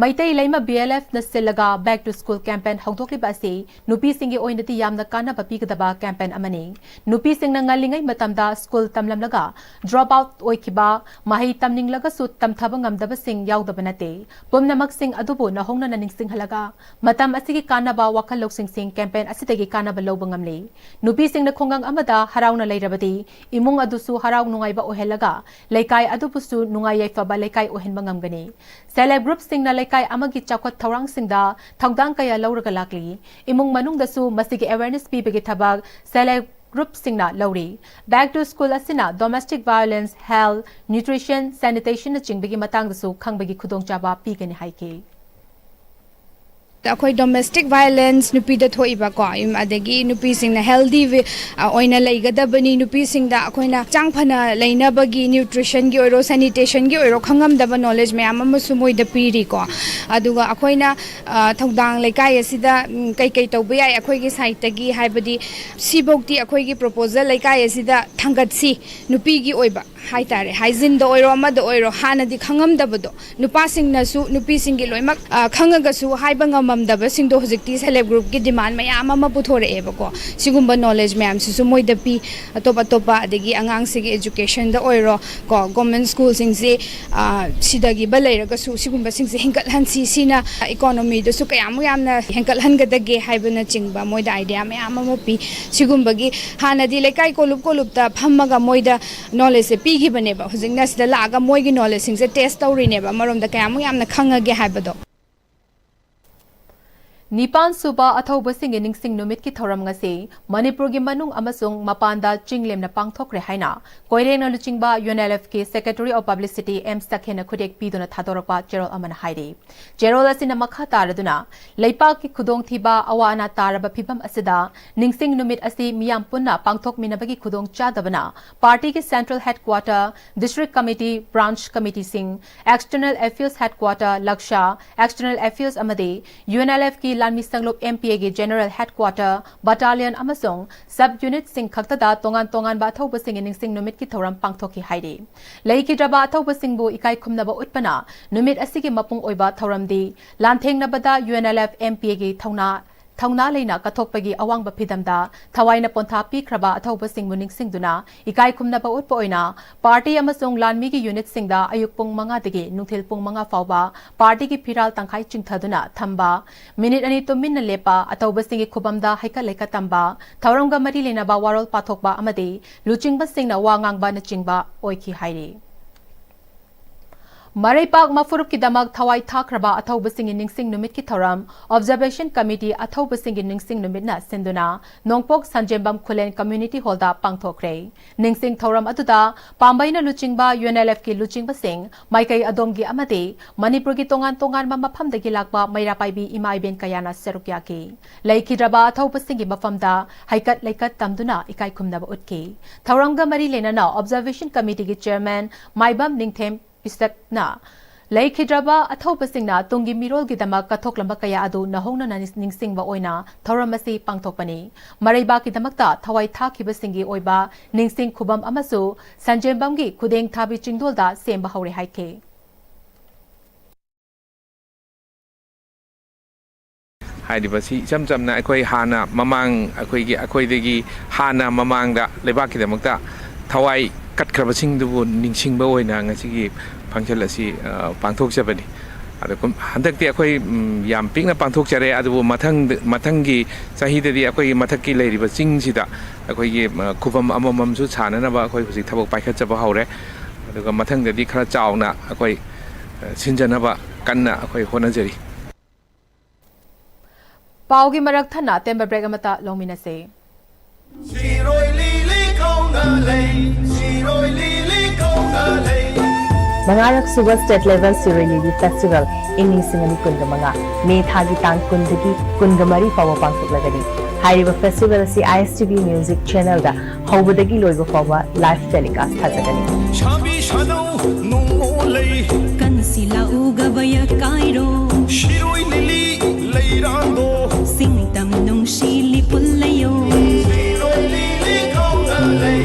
ꯃꯩꯇꯩ ꯂꯩꯃ BLF ꯅ ꯁꯤꯜꯂꯒ Back to School campaign ꯍꯧꯗꯣꯛꯂꯤꯕ ꯑꯁꯤ ꯅꯨꯄꯤꯁꯤꯡꯒꯤ ꯑꯣꯏꯅꯗꯤ ꯌꯥꯝꯅ ꯀꯥꯟꯅꯕ ꯄꯤꯒꯗꯕ campaign ꯑꯃꯅꯤ꯫ ꯅꯨꯄꯤꯁꯤꯡꯅ ꯉꯜꯂꯤꯉꯩ ꯃꯇꯝꯗ school ꯇꯝꯂꯝꯂꯒ drop out ꯑꯣꯏꯈꯤꯕ, ꯃꯍꯩ ꯇꯝꯅꯤꯡꯂꯒꯁꯨ ꯇꯝꯊꯕ ꯉꯝꯗꯕꯁꯤꯡ ꯌꯥꯎꯗꯕ ꯅꯠꯇꯦ꯫ ꯄꯨꯝꯅꯃꯛꯁꯤꯡ ꯑꯗꯨꯕꯨ ꯅꯧꯍꯧꯅꯅ ꯅꯤꯡꯁꯤꯡꯍꯜꯂꯒ ꯃꯇꯝ ꯑꯁꯤꯒꯤ ꯀꯥꯟꯅꯕ ꯋꯥꯈꯜ ꯂꯧꯁꯤꯡꯁꯤꯡ campaign ꯑꯁꯤꯗꯒꯤ ꯀꯥꯟꯅꯕ ꯂꯧꯕ ꯉꯝꯂꯤ꯫ ꯅꯨꯄꯤꯁꯤꯡꯅ ꯈꯨꯡꯒꯪ ꯑꯃꯗ ꯍꯔꯥꯎꯅ ꯂꯩꯔꯕꯗꯤ, ꯏꯃꯨꯡ ꯑꯗꯨꯁꯨ ꯍꯔꯥꯎ ꯅꯨꯡꯉꯥꯏꯕ ꯑꯣꯏꯍꯜꯂꯒ, ꯂꯩꯀꯥꯏ ꯑꯗꯨꯕꯨꯁꯨ ꯅꯨꯡꯉꯥꯏ ꯌꯥꯏꯐꯕ ꯂꯩꯀꯥꯏ ꯑꯣꯏꯍꯟꯕ ꯉꯝꯒꯅꯤ꯫ Self Help Groupꯁꯤꯡꯅ ꯂꯩꯀꯥꯏ ꯑꯃꯒꯤ ꯆꯥꯎꯈꯠ ꯊꯧꯔꯥꯡꯁꯤꯡꯗ ꯊꯧꯗꯥꯡ ꯀꯌꯥ ꯂꯧꯔꯒ ꯂꯥꯛꯂꯤ꯫ ꯏꯃꯨꯡ ꯃꯅꯨꯡꯗꯁꯨ ꯃꯁꯤꯒꯤ awareness ꯄꯤꯕꯒꯤ ꯊꯕꯛ Self Help Groupꯁꯤꯡꯅ ꯂꯧꯔꯤ꯫ Back to School ꯑꯁꯤꯅ domestic violence, health, nutrition, sanitation ꯅꯆꯤꯡꯕꯒꯤ ꯃꯇꯥꯡꯗꯁꯨ ꯈꯪꯕꯒꯤ ꯈꯨꯗꯣꯡꯆꯥꯕ ꯄꯤꯒꯅꯤ ꯍꯥꯏꯈꯤ꯫ ꯑꯩꯈꯣꯏ domestic violence, ꯅꯨꯄꯤꯗ ꯊꯣꯛꯏꯕꯀꯣ, ꯑꯗꯒꯤ ꯅꯨꯄꯤꯁꯤꯡꯅ healthy ꯑꯣꯏꯅ ꯂꯩꯒꯗꯕꯅꯤ, ꯅꯨꯄꯤꯁꯤꯡꯗ ꯑꯩꯈꯣꯏꯅ ꯍꯛꯆꯥꯡ ꯐꯅ ꯂꯩꯅꯕꯒꯤ nutritionꯒꯤ ꯑꯣꯏꯔꯣ, sanitationꯒꯤ ꯑꯣꯏꯔꯣ, ꯈꯪꯉꯝꯗꯕ knowledge ꯃꯌꯥꯝ ꯑꯃꯁꯨ ꯃꯣꯏꯗ ꯄꯤꯔꯤꯀꯣ꯫ ꯑꯗꯨꯒ ꯑꯩꯈꯣꯏꯅ ꯊꯧꯗꯥꯡ ꯂꯩꯀꯥꯏ ꯑꯁꯤꯗ ꯀꯩꯀꯩ ꯇꯧꯕ ꯌꯥꯏ ꯑꯩꯈꯣꯏꯒꯤ sideꯇꯒꯤ ꯍꯥꯏꯕꯗꯤ, ꯁꯤꯐꯧꯗꯤ ꯑꯩꯈꯣꯏꯒꯤ proposal ꯂꯩꯀꯥꯏ ꯑꯁꯤꯗ ꯊꯥꯡꯒꯠꯁꯤ, ꯅꯨꯄꯤꯒꯤ ꯑꯣꯏꯕ ꯍꯥꯏꯇꯥꯔꯦ, hygiene ꯗ ꯑꯣꯏꯔꯣ, ꯑꯃꯗ ꯑꯣꯏꯔꯣ, ꯍꯥꯟꯅꯗꯤ ꯈꯪꯉꯝꯗꯕꯗꯣ, ꯅꯨꯄꯥꯁꯤꯡꯅꯁꯨ ꯅꯨꯄꯤꯁꯤꯡꯒꯤ ꯂꯣꯏꯅꯃꯛ ꯈꯪꯉꯒꯁꯨ ꯍꯥꯏꯕ ꯉꯝꯃꯝꯗꯕꯁꯤꯡꯗꯣ ꯍꯧꯖꯤꯛꯇꯤ Self Help Groupꯀꯤ demand ꯃꯌꯥꯝ ꯑꯃ ꯄꯨꯊꯣꯔꯛꯑꯦꯕꯀꯣ꯫ ꯁꯤꯒꯨꯝꯕ knowledge ꯃꯌꯥꯝꯁꯤꯁꯨ ꯃꯣꯏꯗ ꯄꯤ꯫ ꯑꯇꯣꯞ ꯑꯇꯣꯞꯄ, ꯑꯗꯒꯤ ꯑꯉꯥꯡꯁꯤꯒꯤ educationꯗ ꯑꯣꯏꯔꯣ, ꯀꯣ, government schoolꯁꯤꯡꯁꯤ ꯁꯤꯗꯈꯤꯕ ꯂꯩꯔꯒꯁꯨ ꯁꯤꯒꯨꯝꯕꯁꯤꯡꯁꯦ ꯍꯦꯟꯒꯠꯍꯟꯁꯤ, ꯁꯤꯅ economyꯗꯁꯨ ꯀꯌꯥꯃꯨꯛ ꯌꯥꯝꯅ ꯍꯦꯟꯒꯠꯍꯟꯒꯗꯒꯦ ꯍꯥꯏꯕꯅꯆꯤꯡꯕ ꯃꯣꯏꯗ idea ꯃꯌꯥꯝ ꯑꯃ ꯄꯤ꯫ ꯁꯤꯒꯨꯝꯕꯒꯤ ꯍꯥꯟꯅꯗꯤ ꯂꯩꯀꯥꯏ ꯀꯣꯂꯨꯞ ꯀꯣꯂꯨꯞꯇ ꯐꯝꯃꯒ ꯃꯣꯏꯗ knowledgeꯁꯦ ꯄꯤꯈꯤꯕꯅꯦꯕ꯫ ꯍꯧꯖꯤꯛꯅ ꯁꯤꯗ ꯂꯥꯛꯑꯒ ꯃꯣꯏꯒꯤ knowledgeꯁꯤꯡꯁꯦ test ꯇꯧꯔꯤꯅꯦꯕ, ꯑꯃꯔꯣꯝꯗ ꯀꯌꯥꯃꯨꯛ ꯌꯥꯝꯅ ꯈꯪꯉꯒꯦ ꯍꯥꯏꯕꯗꯣ꯫ ꯅꯤꯄꯥꯟ ꯁꯨꯕ ꯑꯊꯧꯕꯁꯤꯡꯒꯤ ꯅꯤꯡꯁꯤꯡ ꯅꯨꯃꯤꯠꯀꯤ ꯊꯧꯔꯝ ꯉꯁꯤ ꯃꯅꯤꯄꯨꯔꯒꯤ ꯃꯅꯨꯡ ꯑꯃꯁꯨꯡ ꯃꯄꯥꯟꯗ ꯆꯤꯡ ꯂꯦꯝꯅ ꯄꯥꯡꯊꯣꯛꯈ꯭ꯔꯦ ꯍꯥꯏꯅ ꯀꯣꯏꯔꯦꯡꯅ ꯂꯨꯆꯤꯡꯕ UNLFꯀꯤ Secretary of Publicity M ꯁꯈꯦꯟꯅ ꯈꯨꯗꯦꯛ ꯄꯤꯗꯨꯅ ꯊꯥꯗꯣꯔꯛꯄ ꯆꯦꯔꯣꯜ ꯑꯃꯅ ꯍꯥꯏꯔꯤ꯫ ꯆꯦꯔꯣꯜ ꯑꯁꯤꯅ ꯃꯈꯥ ꯇꯥꯔꯗꯨꯅ, ꯂꯩꯄꯥꯛꯀꯤ ꯈꯨꯗꯣꯡꯊꯤꯕ ꯑꯋꯥ ꯑꯅꯥ ꯇꯥꯔꯕ ꯐꯤꯚꯝ ꯑꯁꯤꯗ ꯅꯤꯡꯁꯤꯡ ꯅꯨꯃꯤꯠ ꯑꯁꯤ ꯃꯤꯌꯥꯝ ꯄꯨꯟꯅ ꯄꯥꯡꯊꯣꯛꯃꯤꯟꯅꯕꯒꯤ ꯈꯨꯗꯣꯡꯆꯥꯗꯕꯅ partyꯒꯤ central headquarter, district committee, branch committeeꯁꯤꯡ, external affairs headquarter, ꯂꯛꯁꯥ, external affairs ꯑꯃꯗꯤ UNLFꯀꯤ ꯂꯥꯟꯃꯤ ꯁꯪꯂꯨꯞ MPAꯒꯤ general headquarter, battalion ꯑꯃꯁꯨꯡ sub unitꯁꯤꯡ ꯈꯛꯇꯗ ꯇꯣꯉꯥꯟ ꯇꯣꯉꯥꯟꯕ ꯑꯊꯧꯕꯁꯤꯡꯒꯤ ꯅꯤꯡꯁꯤꯡ ꯅꯨꯃꯤꯠꯀꯤ ꯊꯧꯔꯝ ꯄꯥꯡꯊꯣꯛꯈꯤ ꯍꯥꯏꯔꯤ꯫ ꯂꯩꯈꯤꯗ꯭ꯔꯕ ꯑꯊꯧꯕꯁꯤꯡꯕꯨ ꯏꯀꯥꯏ ꯈꯨꯝꯅꯕ ꯎꯠꯄꯅ ꯅꯨꯃꯤꯠ ꯑꯁꯤꯒꯤ ꯃꯄꯨꯡ ꯑꯣꯏꯕ ꯊꯧꯔꯝꯗꯤ ꯂꯥꯟꯊꯦꯡꯅꯕꯗ UNLF MPAꯒꯤ ꯊꯧꯅꯥ ꯊꯧꯅꯥ ꯂꯩꯅ ꯀꯠꯊꯣꯛꯄꯒꯤ ꯑꯋꯥꯡꯕ ꯐꯤꯗꯝꯗ ꯊꯋꯥꯏꯅ ꯄꯣꯟꯊꯥ ꯄꯤꯈ꯭ꯔꯕ ꯑꯊꯧꯕꯁꯤꯡꯕꯨ ꯅꯤꯡꯁꯤꯡꯗꯨꯅ ꯏꯀꯥꯏ ꯈꯨꯝꯅꯕ ꯎꯠꯄ ꯑꯣꯏꯅ ꯄꯥꯔꯇꯤ ꯑꯃꯁꯨꯡ ꯂꯥꯟꯃꯤꯒꯤ ꯌꯨꯅꯤꯠꯁꯤꯡꯗ ꯑꯌꯨꯛ ꯄꯨꯡ ꯃꯉꯥꯗꯒꯤ ꯅꯨꯡꯊꯤꯜ ꯄꯨꯡ ꯃꯉꯥ ꯐꯥꯎꯕ ꯄꯥꯔꯇꯤꯒꯤ ꯐꯤꯔꯥꯜ ꯇꯪꯈꯥꯏ ꯆꯤꯡꯊꯗꯨꯅ ꯊꯝꯕ, ꯃꯤꯅꯤꯠ ꯑꯅꯤ ꯇꯨꯃꯤꯟꯅ ꯂꯦꯞꯄ, ꯑꯊꯧꯕꯁꯤꯡꯒꯤ ꯈꯨꯕꯝꯗ ꯍꯩꯀꯠ ꯂꯩꯀꯠ ꯇꯝꯕ, ꯊꯧꯔꯝꯒ ꯃꯔꯤ ꯂꯩꯅꯕ ꯋꯥꯔꯣꯜ ꯄꯥꯊꯣꯛꯄ ꯑꯃꯗꯤ ꯂꯨꯆꯤꯡꯕꯁꯤꯡꯅ ꯋꯥ ꯉꯥꯡꯕꯅꯆꯤꯡꯕ ꯑꯣꯏꯈꯤ ꯍꯥꯏꯔꯤ꯫ ꯃꯔꯩꯄꯥꯛ ꯃꯐꯨꯔꯨꯞꯀꯤꯗꯃꯛ ꯊꯋꯥꯏ ꯊꯥꯈ꯭ꯔꯕ ꯑꯊꯧꯕꯁꯤꯡꯒꯤ ꯅꯤꯡꯁꯤꯡ ꯅꯨꯃꯤꯠꯀꯤ ꯊꯧꯔꯝ ꯑꯣꯕꯖꯔꯕꯦꯁꯟ ꯀꯃꯤꯇꯤ ꯑꯊꯧꯕꯁꯤꯡꯒꯤ ꯅꯤꯡꯁꯤꯡ ꯅꯨꯃꯤꯠꯅ ꯁꯤꯟꯗꯨꯅ ꯅꯣꯡꯄꯣꯛ ꯁꯟꯖꯦꯝꯕꯝ ꯈꯨꯂꯦꯟ ꯀꯝꯃ꯭ꯌꯨꯅꯤꯇꯤ ꯍꯣꯜꯗ ꯄꯥꯡꯊꯣꯛꯈ꯭ꯔꯦ꯫ ꯅꯤꯡꯁꯤꯡ ꯊꯧꯔꯝ ꯑꯗꯨꯗ ꯄꯥꯝꯕꯩꯅ ꯂꯨꯆꯤꯡꯕ ꯌꯨ ꯑꯦꯟ ꯑꯦꯜ ꯑꯦꯐꯀꯤ ꯂꯨꯆꯤꯡꯕꯁꯤꯡ, ꯃꯥꯏꯀꯩ ꯑꯗꯣꯝꯒꯤ ꯑꯃꯗꯤ ꯃꯅꯤꯄꯨꯔꯒꯤ ꯇꯣꯉꯥꯟ ꯇꯣꯉꯥꯟꯕ ꯃꯐꯝꯗꯒꯤ ꯂꯥꯛꯄ ꯃꯩꯔꯥ ꯄꯥꯏꯕꯤ ꯏꯃꯥ ꯏꯕꯦꯟ ꯀꯌꯥꯅ ꯁꯔꯨꯛ ꯌꯥꯈꯤ꯫ ꯂꯩꯈꯤꯗ꯭ꯔꯕ ꯑꯊꯧꯕꯁꯤꯡꯒꯤ ꯃꯐꯝꯗ ꯍꯩꯀꯠ ꯂꯩꯀꯠ ꯇꯝꯗꯨꯅ ꯏꯀꯥꯏ ꯈꯨꯝꯅꯕ ꯎꯠꯈꯤ꯫ ꯊꯧꯔꯝꯒ ꯃꯔꯤ ꯂꯩꯅꯅ ꯑꯣꯕꯖꯔꯕꯦꯁꯟ ꯀꯃꯤꯇꯤꯒꯤ ꯆꯦꯌꯔꯃꯦꯟ ꯃꯥꯏꯕꯝ ꯅꯤꯡꯊꯦꯝ ꯏꯁꯇꯠꯅ ꯂꯩꯈꯤꯗ꯭ꯔꯕ ꯑꯊꯧꯕꯁꯤꯡꯅ ꯇꯨꯡꯒꯤ ꯃꯤꯔꯣꯜꯒꯤꯗꯃꯛ ꯀꯠꯊꯣꯛꯂꯝꯕ ꯀꯌꯥ ꯑꯗꯨ ꯅꯧꯍꯧꯅꯅ ꯅꯤꯡ-, ꯅꯤꯡꯁꯤꯡꯕ ꯑꯣꯏꯅ ꯊꯧꯔꯝ ꯑꯁꯤ ꯄꯥꯡꯊꯣꯛꯄꯅꯤ꯫ ꯃꯔꯩꯕꯥꯛꯀꯤꯗꯃꯛꯇ ꯊꯋꯥꯏ ꯊꯥꯈꯤꯕꯁꯤꯡꯒꯤ ꯑꯣꯏꯕ ꯅꯤꯡꯁꯤꯡ ꯈꯨꯕꯝ ꯑꯃꯁꯨ ꯁꯟꯖꯦꯝꯕꯝꯒꯤ ꯈꯨꯗꯦꯡ ꯊꯥꯕꯤ ꯆꯤꯡꯗꯣꯜꯗ ꯁꯦꯝꯕ ꯍꯧꯔꯦ ꯍꯥꯏꯈꯤ꯫ ꯍꯥꯏꯔꯤꯕꯁꯤ ꯏꯆꯝ ꯆꯝꯅ ꯑꯩꯈꯣꯏ ꯍꯥꯟꯅ ꯃꯃꯥꯡ ꯑꯩꯈꯣꯏꯒꯤ, ꯑꯩꯈꯣꯏꯗꯒꯤ ꯍꯥꯟꯅ ꯃꯃꯥꯡꯗ ꯂꯩꯕꯥꯛꯀꯤꯗꯃꯛꯇ ꯊꯋꯥꯏ ꯀꯠꯈ꯭ꯔꯕꯁꯤꯡꯗꯨꯕꯨ ꯅꯤꯡꯁꯤꯡꯕ ꯑꯣꯏꯅ ꯉꯁꯤꯒꯤ ꯐꯪꯁꯟ ꯑꯁꯤ, ꯑ, ꯄꯥꯡꯊꯣꯛꯆꯕꯅꯤ꯫ ꯑꯗꯣ ꯀꯨꯝ-, ꯍꯟꯗꯛꯇꯤ ꯑꯩꯈꯣꯏ, ꯎꯝ, ꯌꯥꯝ ꯄꯤꯛꯅ ꯄꯥꯡꯊꯣꯛꯆꯔꯦ, ꯑꯗꯨꯕꯨ ꯃꯊꯪ, ꯃꯊꯪꯒꯤ ꯆꯍꯤꯗꯗꯤ ꯑꯩꯈꯣꯏꯒꯤ ꯃꯊꯛꯀꯤ ꯂꯩꯔꯤꯕ ꯆꯤꯡꯁꯤꯗ ꯑꯩꯈꯣꯏꯒꯤ, ꯑ, ꯈꯨꯕꯝ ꯑꯃꯃꯝꯁꯨ ꯁꯥꯅꯅꯕ ꯑꯩꯈꯣꯏ ꯍꯧꯖꯤꯛ ꯊꯕꯛ ꯄꯥꯏꯈꯠꯆꯕ ꯍꯧꯔꯦ꯫ ꯑꯗꯨꯒ ꯃꯊꯪꯗꯗꯤ ꯈꯔ ꯆꯥꯎꯅ ꯑꯩꯈꯣꯏ, ꯑ, ꯁꯤꯟꯖꯅꯕ ꯀꯟꯅ ꯑꯩꯈꯣꯏ ꯍꯣꯠꯅꯖꯔꯤ꯫ ꯄꯥꯎꯒꯤ ꯃꯔꯛ ꯊꯠꯅ ꯑꯇꯦꯟꯕ ꯕ꯭ꯔꯦꯛ ꯑꯃꯇ ꯂꯧꯃꯤꯟꯅꯁꯦ꯫ ꯁꯤꯔꯣꯏ ꯂꯤꯂꯤ ꯀꯧꯅ ꯂꯩ, ꯁꯤꯔꯣꯏ ꯂꯤꯂꯤ ꯀꯧꯅ ꯂꯩ꯫ ꯃꯉꯥꯔꯛ ꯁꯨꯕ ꯁ꯭ꯇꯦꯠ ꯂꯦꯚꯦꯜ ꯁꯤꯔꯣꯏ ꯂꯤꯂꯤ ꯐꯦꯁꯇꯤꯚꯦꯜ ꯏꯪ ꯂꯤꯁꯤꯡ ꯑꯅꯤ ꯀꯨꯟꯒ ꯃꯉꯥ, ꯃꯦ ꯊꯥꯒꯤ ꯇꯥꯡ ꯀꯨꯟꯗꯒꯤ ꯀꯨꯟꯒ ꯃꯔꯤ ꯐꯥꯎꯕ ꯄꯥꯡꯊꯣꯛꯂꯒꯅꯤ꯫ ꯍꯥꯏꯔꯤꯕ ꯐꯦꯁꯇꯤꯚꯦꯜ ꯑꯁꯤ ꯑꯥꯏ ꯑꯦꯁ ꯇꯤ ꯚꯤ ꯃ꯭ꯌꯨꯖꯤꯛ ꯆꯦꯅꯦꯜꯗ ꯍꯧꯕꯗꯒꯤ ꯂꯣꯏꯕ ꯐꯥꯎꯕ ꯂꯥꯏꯚ ꯇꯦꯂꯤꯀꯥꯁ ꯊꯥꯖꯒꯅꯤ꯫ ꯁꯥꯕꯤ ꯁꯥꯅꯧ ꯅꯣꯡꯃꯣ ꯂꯩ꯫ ꯀꯟꯁꯤꯂꯥꯎ ꯒꯕꯌ ꯀꯥꯏꯔꯣ꯫ ꯁꯤꯔꯣꯏ ꯂꯤꯂꯤ ꯂꯩꯔꯥꯡꯗꯣ꯫ ꯁꯤꯡꯇꯝ ꯅꯨꯡꯁꯤ ꯂꯤꯄꯨꯜ ꯂꯩꯌꯣ꯫ ꯁꯤꯔꯣꯏ ꯂꯤꯂꯤ ꯀꯧꯅ ꯂꯩ꯫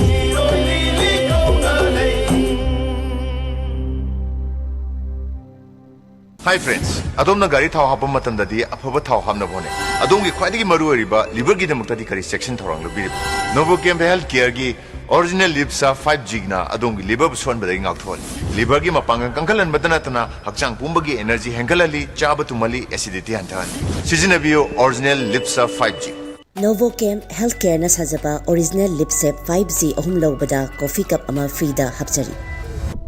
ꯁꯤꯔꯣꯏ ꯂꯤꯂꯤ ꯀꯧꯅ ꯂꯩ꯫ Hi friends, ꯑꯗꯣꯝꯅ ꯒꯥꯔꯤ ꯊꯥꯎ ꯍꯥꯞꯄ ꯃꯇꯝꯗꯗꯤ ꯑꯐꯕ ꯊꯥꯎ ꯍꯥꯞꯅꯕ ꯍꯣꯠꯅꯩ꯫ ꯑꯗꯣꯝꯒꯤ ꯈ꯭ꯋꯥꯏꯗꯒꯤ ꯃꯔꯨꯑꯣꯏꯔꯤꯕ ꯂꯤꯚꯔꯒꯤꯗꯃꯛꯇꯗꯤ ꯀꯔꯤ ꯆꯦꯛꯁꯤꯟ ꯊꯧꯔꯥꯡ ꯂꯧꯕꯤꯔꯤꯕ? ꯅꯣꯕꯣꯀꯦꯝ ꯍꯦꯜꯊ ꯀꯦꯌꯔꯒꯤ ꯑꯣꯔꯤꯖꯤꯅꯦꯜ ꯂꯤꯞꯁꯥ ꯐꯥꯏꯚ ꯖꯤꯅ ꯑꯗꯣꯝꯒꯤ ꯂꯤꯚꯔꯕꯨ ꯁꯣꯟꯕꯗꯒꯤ ꯉꯥꯛꯊꯣꯛꯍꯜꯂꯤ꯫ ꯂꯤꯚꯔꯒꯤ ꯃꯄꯥꯡꯒꯜ ꯀꯟꯈꯠꯍꯟꯕꯗ ꯅꯠꯇꯅ ꯍꯛꯆꯥꯡ ꯄꯨꯝꯕꯒꯤ ꯑꯦꯅꯔꯖꯤ ꯍꯦꯟꯒꯠꯍꯜꯂꯤ, ꯆꯥꯕ ꯇꯨꯝꯍꯜꯂꯤ, ꯑꯦꯁꯤꯗꯤꯇꯤ ꯍꯟꯊꯍꯜꯂꯤ꯫ ꯁꯤꯖꯤꯟꯅꯕꯤꯌꯨ ꯑꯣꯔꯤꯖꯤꯅꯦꯜ ꯂꯤꯞꯁꯥ ꯐꯥꯏꯚ ꯖꯤ꯫ ꯅꯣꯕꯣꯀꯦꯝ ꯍꯦꯜꯊ ꯀꯦꯌꯔꯅ ꯁꯥꯖꯕ ꯑꯣꯔꯤꯖꯤꯅꯦꯜ ꯂꯤꯞꯁꯦꯞ ꯐꯥꯏꯚ ꯖꯤ ꯑꯍꯨꯝ ꯂꯧꯕꯗ ꯀꯣꯐꯤ ꯀꯞ ꯑꯃ ꯐ꯭ꯔꯤꯗ ꯍꯥꯞꯆꯔꯤ꯫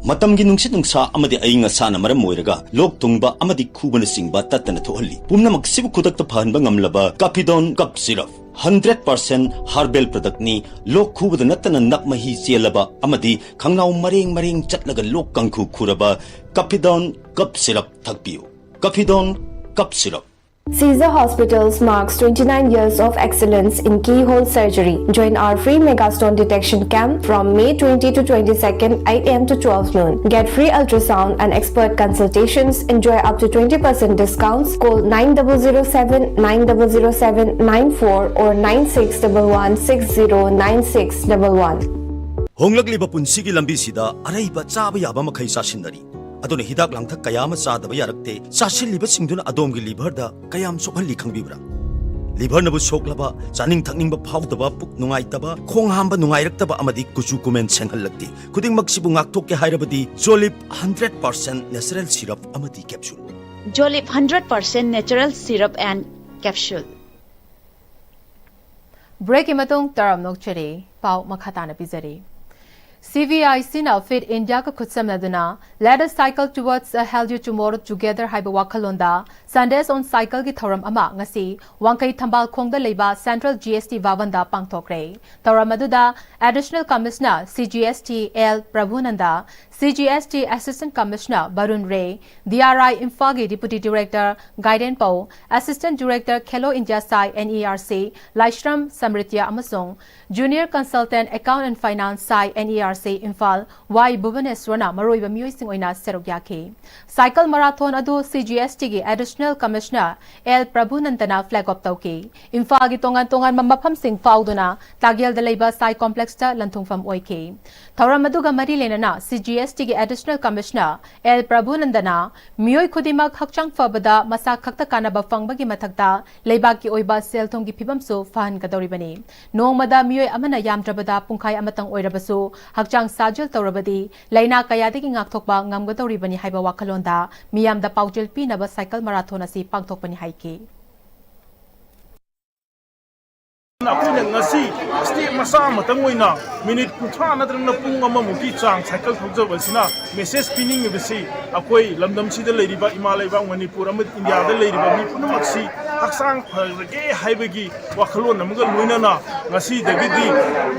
ꯃꯇꯝꯒꯤ ꯅꯨꯡꯁꯤꯠ ꯅꯨꯡꯁꯥ ꯑꯃꯗꯤ ꯑꯏꯪ ꯑꯁꯥꯅ ꯃꯔꯝ ꯑꯣꯏꯔꯒ ꯂꯣꯛ ꯊꯨꯡꯕ ꯑꯃꯗꯤ ꯈꯨꯕꯅꯆꯤꯡꯕ ꯇꯠꯇꯅ ꯊꯣꯛꯍꯜꯂꯤ꯫ ꯄꯨꯝꯅꯃꯛꯁꯤꯕꯨ ꯈꯨꯗꯛꯇ ꯐꯍꯟꯕ ꯉꯝꯂꯕ ꯀꯥꯐꯤꯗꯣꯟ cough syrup. Hundred percent herbal ꯄ꯭ꯔꯗꯛꯅꯤ꯫ ꯂꯣꯛ ꯈꯨꯕꯗ ꯅꯠꯇꯅ ꯅꯞ ꯃꯍꯤ ꯆꯦꯜꯂꯕ ꯑꯃꯗꯤ ꯈꯪꯅꯥꯎ ꯃꯔꯦꯡ ꯃꯔꯦꯡ ꯆꯠꯂꯒ ꯂꯣꯛ ꯀꯥꯡꯈꯨ ꯈꯨꯔꯕ ꯀꯥꯐꯤꯗꯣꯟ ꯀꯞ ꯁꯤꯔꯞ ꯊꯛꯄꯤꯌꯨ꯫ ꯀꯥꯐꯤꯗꯣꯟ cough syrup. Caesar Hospitals marks twenty-nine years of excellence in keyhole surgery. Join our free Megastone detection camp from May twenty to twenty-second, eight a m to twelve noon. Get free ultrasound and expert consultations. Enjoy up to twenty percent discounts. Call nine double zero seven, nine double zero seven, nine four or nine six double one, six zero nine six double one. ꯍꯣꯡꯂꯛꯂꯤꯕ ꯄꯨꯟꯁꯤꯒꯤ ꯂꯝꯕꯤꯁꯤꯗ ꯑꯔꯩꯕ ꯆꯥꯕ ꯌꯥꯕ ꯃꯈꯩ ꯆꯥꯁꯤꯟꯅꯔꯤ꯫ ꯑꯗꯨꯅ ꯍꯤꯗꯥꯛ ꯂꯥꯡꯊꯛ ꯀꯌꯥ ꯑꯃ ꯆꯥꯗꯕ ꯌꯥꯔꯛꯇꯦ꯫ ꯆꯥꯁꯤꯜꯂꯤꯕꯁꯤꯡꯗꯨꯅ ꯑꯗꯣꯝꯒꯤ ꯂꯤꯚꯔꯗ ꯀꯌꯥꯝ ꯁꯣꯛꯍꯜꯂꯤ ꯈꯪꯕꯤꯕ꯭ꯔꯥ? ꯂꯤꯚꯔꯅꯕꯨ ꯁꯣꯛꯂꯕ, ꯆꯥꯅꯤꯡ ꯊꯛꯅꯤꯡꯕ ꯐꯥꯎꯗꯕ, ꯄꯨꯛ ꯅꯨꯡꯉꯥꯏꯇꯕ, ꯈꯣꯡ ꯍꯥꯝꯕ ꯅꯨꯡꯉꯥꯏꯔꯛꯇꯕ ꯑꯃꯗꯤ ꯀꯨꯆꯨ ꯀꯨꯃꯦꯟ ꯁꯦꯡꯍꯜꯂꯛꯇꯦ꯫ ꯈꯨꯗꯤꯡꯃꯛꯁꯤꯕꯨ ꯉꯥꯛꯊꯣꯛꯀꯦ ꯍꯥꯏꯔꯕꯗꯤ ꯖꯣꯂꯤꯞ ꯍꯟꯗ꯭ꯔꯦꯠ ꯄꯥꯔꯁꯦꯟ ꯅꯦꯆꯔꯦꯜ ꯁꯤꯔꯞ ꯑꯃꯗꯤ capsule. Jolip hundred percent natural syrup and capsule. ꯕ꯭ꯔꯦꯛꯀꯤ ꯃꯇꯨꯡ ꯇꯔꯥꯝ ꯅꯣꯛꯆꯔꯤ꯫ ꯄꯥꯎ ꯃꯈꯥ ꯇꯥꯅ ꯄꯤꯖꯔꯤ꯫ ꯁꯤ ꯚꯤ ꯑꯥꯏ ꯁꯤꯅ fit ꯏꯟꯗꯤꯌꯥꯒ ꯈꯨꯠꯁꯝꯅꯗꯨꯅ Let us cycle towards a healthier tomorrow together ꯍꯥꯏꯕ ꯋꯥꯈꯜꯂꯣꯟꯗ Sundays on Cycleꯒꯤ ꯊꯧꯔꯝ ꯑꯃ ꯉꯁꯤ ꯋꯥꯡꯈꯩ ꯊꯝꯕꯥꯜ ꯈꯣꯡꯗ ꯂꯩꯕ Central G S T ꯚꯕꯟꯗ ꯄꯥꯡꯊꯣꯛꯈ꯭ꯔꯦ꯫ ꯊꯧꯔꯝ ꯑꯗꯨꯗ Additional Commissioner C G S T L Prabhunanda, C G S T Assistant Commissioner Barun ꯔꯦ, D R I ꯏꯝꯐꯥꯜꯒꯤ Deputy Director ꯒꯥꯏꯔꯦꯟ ꯄꯧ, Assistant Director Khelo India SAI N E R C Laishram Samritya ꯑꯃꯁꯨꯡ Junior Consultant Account and Finance ꯁꯥꯏ N E R ꯁꯤ ꯏꯝꯐꯥꯜ, ꯋꯥꯏ ꯚꯨꯕꯅꯦꯁ꯭ꯋꯔꯅ ꯃꯔꯨꯑꯣꯏꯕ ꯃꯤꯑꯣꯏꯁꯤꯡ ꯑꯣꯏꯅ ꯁꯔꯨꯛ ꯌꯥꯈꯤ꯫ ꯁꯥꯏꯀꯜ ꯃꯔꯥꯊꯣꯟ ꯑꯗꯨ ꯁꯤ ꯖꯤ ꯑꯦꯁ ꯇꯤꯒꯤ ꯑꯦꯗꯤꯁꯅꯦꯜ ꯀꯃꯤꯁꯅꯔ ꯑꯦꯜ ꯄ꯭ꯔꯚꯨꯅꯟꯗꯅ ꯐ꯭ꯂꯦꯒ ꯑꯣꯐ ꯇꯧꯈꯤ꯫ ꯏꯝꯐꯥꯜꯒꯤ ꯇꯣꯉꯥꯟ ꯇꯣꯉꯥꯟꯕ ꯃꯐꯝꯁꯤꯡ ꯐꯥꯎꯗꯨꯅ ꯇꯥꯒꯦꯜꯗ ꯂꯩꯕ ꯁꯥꯏ ꯀꯣꯝꯄ꯭ꯂꯦꯛꯁꯇ ꯂꯟꯊꯨꯡꯐꯝ ꯑꯣꯏꯈꯤ꯫ ꯊꯧꯔꯝ ꯑꯗꯨꯒ ꯃꯔꯤ ꯂꯩꯅꯅ ꯁꯤ ꯖꯤ ꯑꯦꯁ ꯇꯤꯒꯤ ꯑꯦꯗꯤꯁꯅꯦꯜ ꯀꯃꯤꯁꯅꯔ ꯑꯦꯜ ꯄ꯭ꯔꯚꯨꯅꯟꯗꯅ ꯃꯤꯑꯣꯏ ꯈꯨꯗꯤꯡꯃꯛ ꯍꯛꯆꯥꯡ ꯐꯕꯗ ꯃꯁꯥ ꯈꯛꯇ ꯀꯥꯟꯅꯕ ꯐꯪꯕꯒꯤ ꯃꯊꯛꯇ ꯂꯩꯕꯥꯛꯀꯤ ꯑꯣꯏꯕ ꯁꯦꯜ ꯊꯨꯝꯒꯤ ꯐꯤꯕꯝꯁꯨ ꯐꯍꯟꯒꯗꯧꯔꯤꯕꯅꯤ꯫ ꯅꯣꯡꯃꯗ ꯃꯤꯑꯣꯏ ꯑꯃꯅ ꯌꯥꯝꯗ꯭ꯔꯕꯗ ꯄꯨꯡꯈꯥꯏ ꯑꯃꯇꯪ ꯑꯣꯏꯔꯕꯁꯨ ꯍꯛꯆꯥꯡ ꯁꯥꯖꯦꯜ ꯇꯧꯔꯕꯗꯤ ꯂꯥꯏꯅꯥ ꯀꯌꯥꯗꯒꯤ ꯉꯥꯛꯊꯣꯛꯄ ꯉꯝꯒꯗꯧꯔꯤꯕꯅꯤ ꯍꯥꯏꯕ ꯋꯥꯈꯜꯂꯣꯟꯗ ꯃꯤꯌꯥꯝꯗ ꯄꯥꯎꯖꯦꯜ ꯄꯤꯅꯕ ꯁꯥꯏꯀꯜ ꯃꯔꯥꯊꯣꯟ ꯑꯁꯤ ꯄꯥꯡꯊꯣꯛꯄꯅꯤ ꯍꯥꯏꯈꯤ꯫ ꯑꯩꯈꯣꯏꯅ ꯉꯁꯤ ꯁ꯭ꯇꯦꯞ ꯃꯆꯥ ꯑꯃꯇꯪ ꯑꯣꯏꯅ ꯃꯤꯅꯤꯠ ꯀꯨꯟꯊ꯭ꯔꯥ ꯅꯠꯇ꯭ꯔꯒꯅ ꯄꯨꯡ ꯑꯃꯃꯨꯛꯀꯤ ꯆꯥꯡ ꯁꯥꯏꯀꯜ ꯊꯧꯖꯕ ꯑꯁꯤꯅ ꯃꯦꯁꯦꯖ ꯄꯤꯅꯤꯡꯉꯤꯕꯁꯤ ꯑꯩꯈꯣꯏ ꯂꯝꯗꯝꯁꯤꯗ ꯂꯩꯔꯤꯕ ꯏꯃꯥ ꯂꯩꯕꯥꯛ ꯃꯅꯤꯄꯨꯔ ꯑꯃꯗꯤ ꯏꯟꯗꯤꯌꯥꯗ ꯂꯩꯔꯤꯕ ꯃꯤ ꯄꯨꯝꯅꯃꯛꯁꯤ ꯍꯛꯆꯥꯡ ꯐꯔꯒꯦ ꯍꯥꯏꯕꯒꯤ ꯋꯥꯈꯜꯂꯣꯟ ꯑꯃꯒ ꯂꯣꯏꯅꯅ ꯉꯁꯤꯗꯒꯤꯗꯤ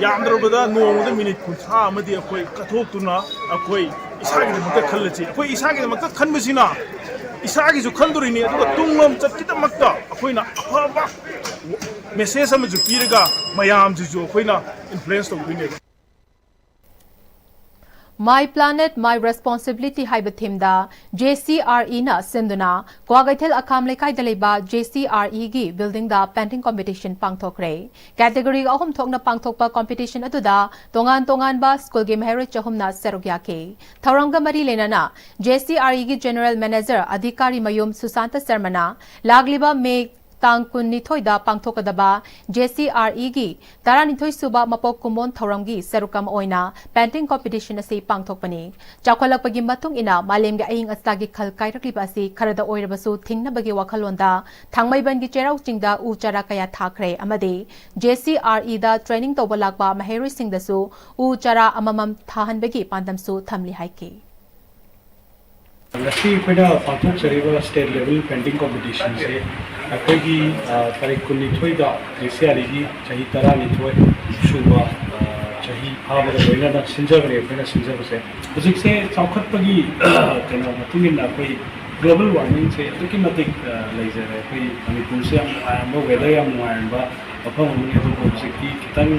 ꯌꯥꯝꯗ꯭ꯔꯕꯗ ꯅꯣꯡꯃꯗ ꯃꯤꯅꯤꯠ ꯀꯨꯟꯊ꯭ꯔꯥ ꯑꯃꯗꯤ ꯑꯩꯈꯣꯏ ꯀꯠꯊꯣꯛꯇꯨꯅ ꯑꯩꯈꯣꯏ ꯏꯁꯥꯒꯤꯗꯃꯛꯇ ꯈꯜꯂꯁꯤ꯫ ꯑꯩꯈꯣꯏ ꯏꯁꯥꯒꯤꯗꯃꯛꯇ ꯈꯟꯕꯁꯤꯅ ꯏꯁꯥꯒꯤꯁꯨ ꯈꯟꯗꯣꯔꯤꯅꯤ, ꯑꯗꯨꯒ ꯇꯨꯡꯂꯣꯝ ꯆꯠꯈꯤꯗꯃꯛꯇ ꯑꯩꯈꯣꯏꯅ ꯑꯐꯕ ꯃꯦꯁꯦꯖ ꯑꯃꯁꯨ ꯄꯤꯔꯒ ꯃꯌꯥꯝꯁꯤꯁꯨ ꯑꯩꯈꯣꯏꯅ ꯏꯟꯐ꯭ꯂꯨꯌꯦꯟꯁ ꯇꯧꯗꯣꯏꯅꯦꯕ꯫ My Planet, My Responsibility ꯍꯥꯏꯕ ꯊꯤꯝꯗ ꯖꯦ ꯁꯤ ꯑꯥꯔ ꯏꯅ ꯁꯤꯟꯗꯨꯅ ꯀ꯭ꯋꯥꯀꯩꯊꯦꯜ ꯑꯈꯥꯝ ꯂꯩꯀꯥꯏꯗ ꯂꯩꯕ ꯖꯦ ꯁꯤ ꯑꯥꯔ ꯏꯒꯤ ꯕꯤꯜꯗꯤꯡꯗ ꯄꯦꯟꯇꯤꯡ ꯀꯣꯝꯄꯤꯇꯤꯁꯟ ꯄꯥꯡꯊꯣꯛꯈ꯭ꯔꯦ꯫ ꯀꯦꯇꯦꯒꯣꯔꯤ ꯑꯍꯨꯝ ꯊꯣꯛꯅ ꯄꯥꯡꯊꯣꯛꯄ ꯀꯣꯝꯄꯤꯇꯤꯁꯟ ꯑꯗꯨꯗ ꯇꯣꯉꯥꯟ ꯇꯣꯉꯥꯟꯕ ꯁ꯭ꯀꯨꯜꯒꯤ ꯃꯍꯩꯔꯣꯏ ꯆꯍꯨꯝꯅ ꯁꯔꯨꯛ ꯌꯥꯈꯤ꯫ ꯊꯧꯔꯝꯒ ꯃꯔꯤ ꯂꯩꯅꯅ ꯖꯦ ꯁꯤ ꯑꯥꯔ ꯏꯒꯤ ꯖꯦꯅꯔꯦꯜ ꯃꯦꯅꯦꯖꯔ ꯑꯙꯤꯀꯥꯔꯤ ꯃꯌꯨꯝ ꯁꯨꯁꯥꯟꯇ ꯁꯔꯃꯅ ꯂꯥꯛꯂꯤꯕ ꯃꯦ ꯇꯥꯡ ꯀꯨꯟꯅꯤꯊꯣꯏꯗ ꯄꯥꯡꯊꯣꯛꯀꯗꯕ ꯖꯦ ꯁꯤ ꯑꯥꯔ ꯏꯒꯤ ꯇꯔꯥꯅꯤꯊꯣꯏ ꯁꯨꯕ ꯃꯄꯣꯛ ꯀꯨꯝꯑꯣꯟ ꯊꯧꯔꯝꯒꯤ ꯁꯔꯨꯛ ꯑꯃ ꯑꯣꯏꯅ ꯄꯦꯟꯇꯤꯡ ꯀꯣꯝꯄꯤꯇꯤꯁꯟ ꯑꯁꯤ ꯄꯥꯡꯊꯣꯛꯄꯅꯤ꯫ ꯆꯥꯎꯈꯠꯂꯛꯄꯒꯤ ꯃꯇꯨꯡ ꯏꯟꯅ ꯃꯥꯂꯦꯝꯒꯤ ꯑꯏꯪ ꯑꯁꯥꯒꯤ ꯈꯜ ꯀꯥꯏꯔꯛꯂꯤꯕ ꯑꯁꯤ ꯈꯔꯗ ꯑꯣꯏꯔꯕꯁꯨ ꯊꯤꯡꯅꯕꯒꯤ ꯋꯥꯈꯜꯂꯣꯟꯗ ꯊꯥꯡꯃꯩꯕꯟꯒꯤ ꯆꯩꯔꯥꯎ ꯆꯤꯡꯗ ꯎ ꯆꯥꯔꯥ ꯀꯌꯥ ꯊꯥꯈ꯭ꯔꯦ ꯑꯃꯗꯤ ꯖꯦ ꯁꯤ ꯑꯥꯔ ꯏꯗ ꯇ꯭ꯔꯦꯅꯤꯡ ꯇꯧꯕ ꯂꯥꯛꯄ ꯃꯍꯩꯔꯣꯏꯁꯤꯡꯗꯁꯨ ꯎ ꯆꯥꯔꯥ ꯑꯃꯃꯝ ꯊꯥꯍꯟꯕꯒꯤ ꯄꯥꯟꯗꯝꯁꯨ ꯊꯝꯂꯤ ꯍꯥꯏꯈꯤ꯫ ꯉꯁꯤ ꯑꯩꯈꯣꯏꯅ ꯄꯥꯡꯊꯣꯛꯆꯔꯤꯕ ꯁ꯭ꯇꯦꯠ ꯂꯦꯚꯦꯜ ꯄꯦꯟꯇꯤꯡ ꯀꯣꯝꯄꯤꯇꯤꯁꯟꯁꯦ ꯑꯩꯈꯣꯏꯒꯤ, ꯑ, ꯇꯥꯔꯤꯛ ꯀꯨꯟꯅꯤꯊꯣꯏꯗ ꯖꯦ ꯁꯤ ꯑꯥꯔ ꯏꯒꯤ ꯆꯍꯤ ꯇꯔꯥꯅꯤꯊꯣꯏ ꯁꯨꯕ, ꯑ, ꯆꯍꯤ ꯐꯥꯕꯒ ꯂꯣꯏꯅꯅ ꯁꯤꯟꯖꯕꯅꯦ ꯑꯩꯈꯣꯏꯅ ꯁꯤꯟꯖꯕꯁꯦ꯫ ꯍꯧꯖꯤꯛꯁꯦ ꯆꯥꯎꯈꯠꯄꯒꯤ, ꯀꯩꯅꯣ, ꯃꯇꯨꯡ ꯏꯟꯅ ꯑꯩꯈꯣꯏ ꯒ꯭ꯂꯣꯕꯦꯜ ꯋꯥꯔꯃꯤꯡꯁꯦ ꯑꯗꯨꯛꯀꯤ ꯃꯇꯤꯛ, ꯑ, ꯂꯩꯖꯔꯦ꯫ ꯑꯩꯈꯣꯏ ꯃꯅꯤꯄꯨꯔꯁꯦ ꯌꯥꯝ ꯅꯨꯡꯉꯥꯏꯔꯝꯕ, ꯋꯦꯗꯔ ꯌꯥꯝ ꯅꯨꯡꯉꯥꯏꯔꯝꯕ ꯃꯐꯝ ꯑꯃꯅꯤ, ꯑꯗꯨꯕꯨ ꯍꯧꯖꯤꯛꯇꯤ ꯈꯤꯇꯪ,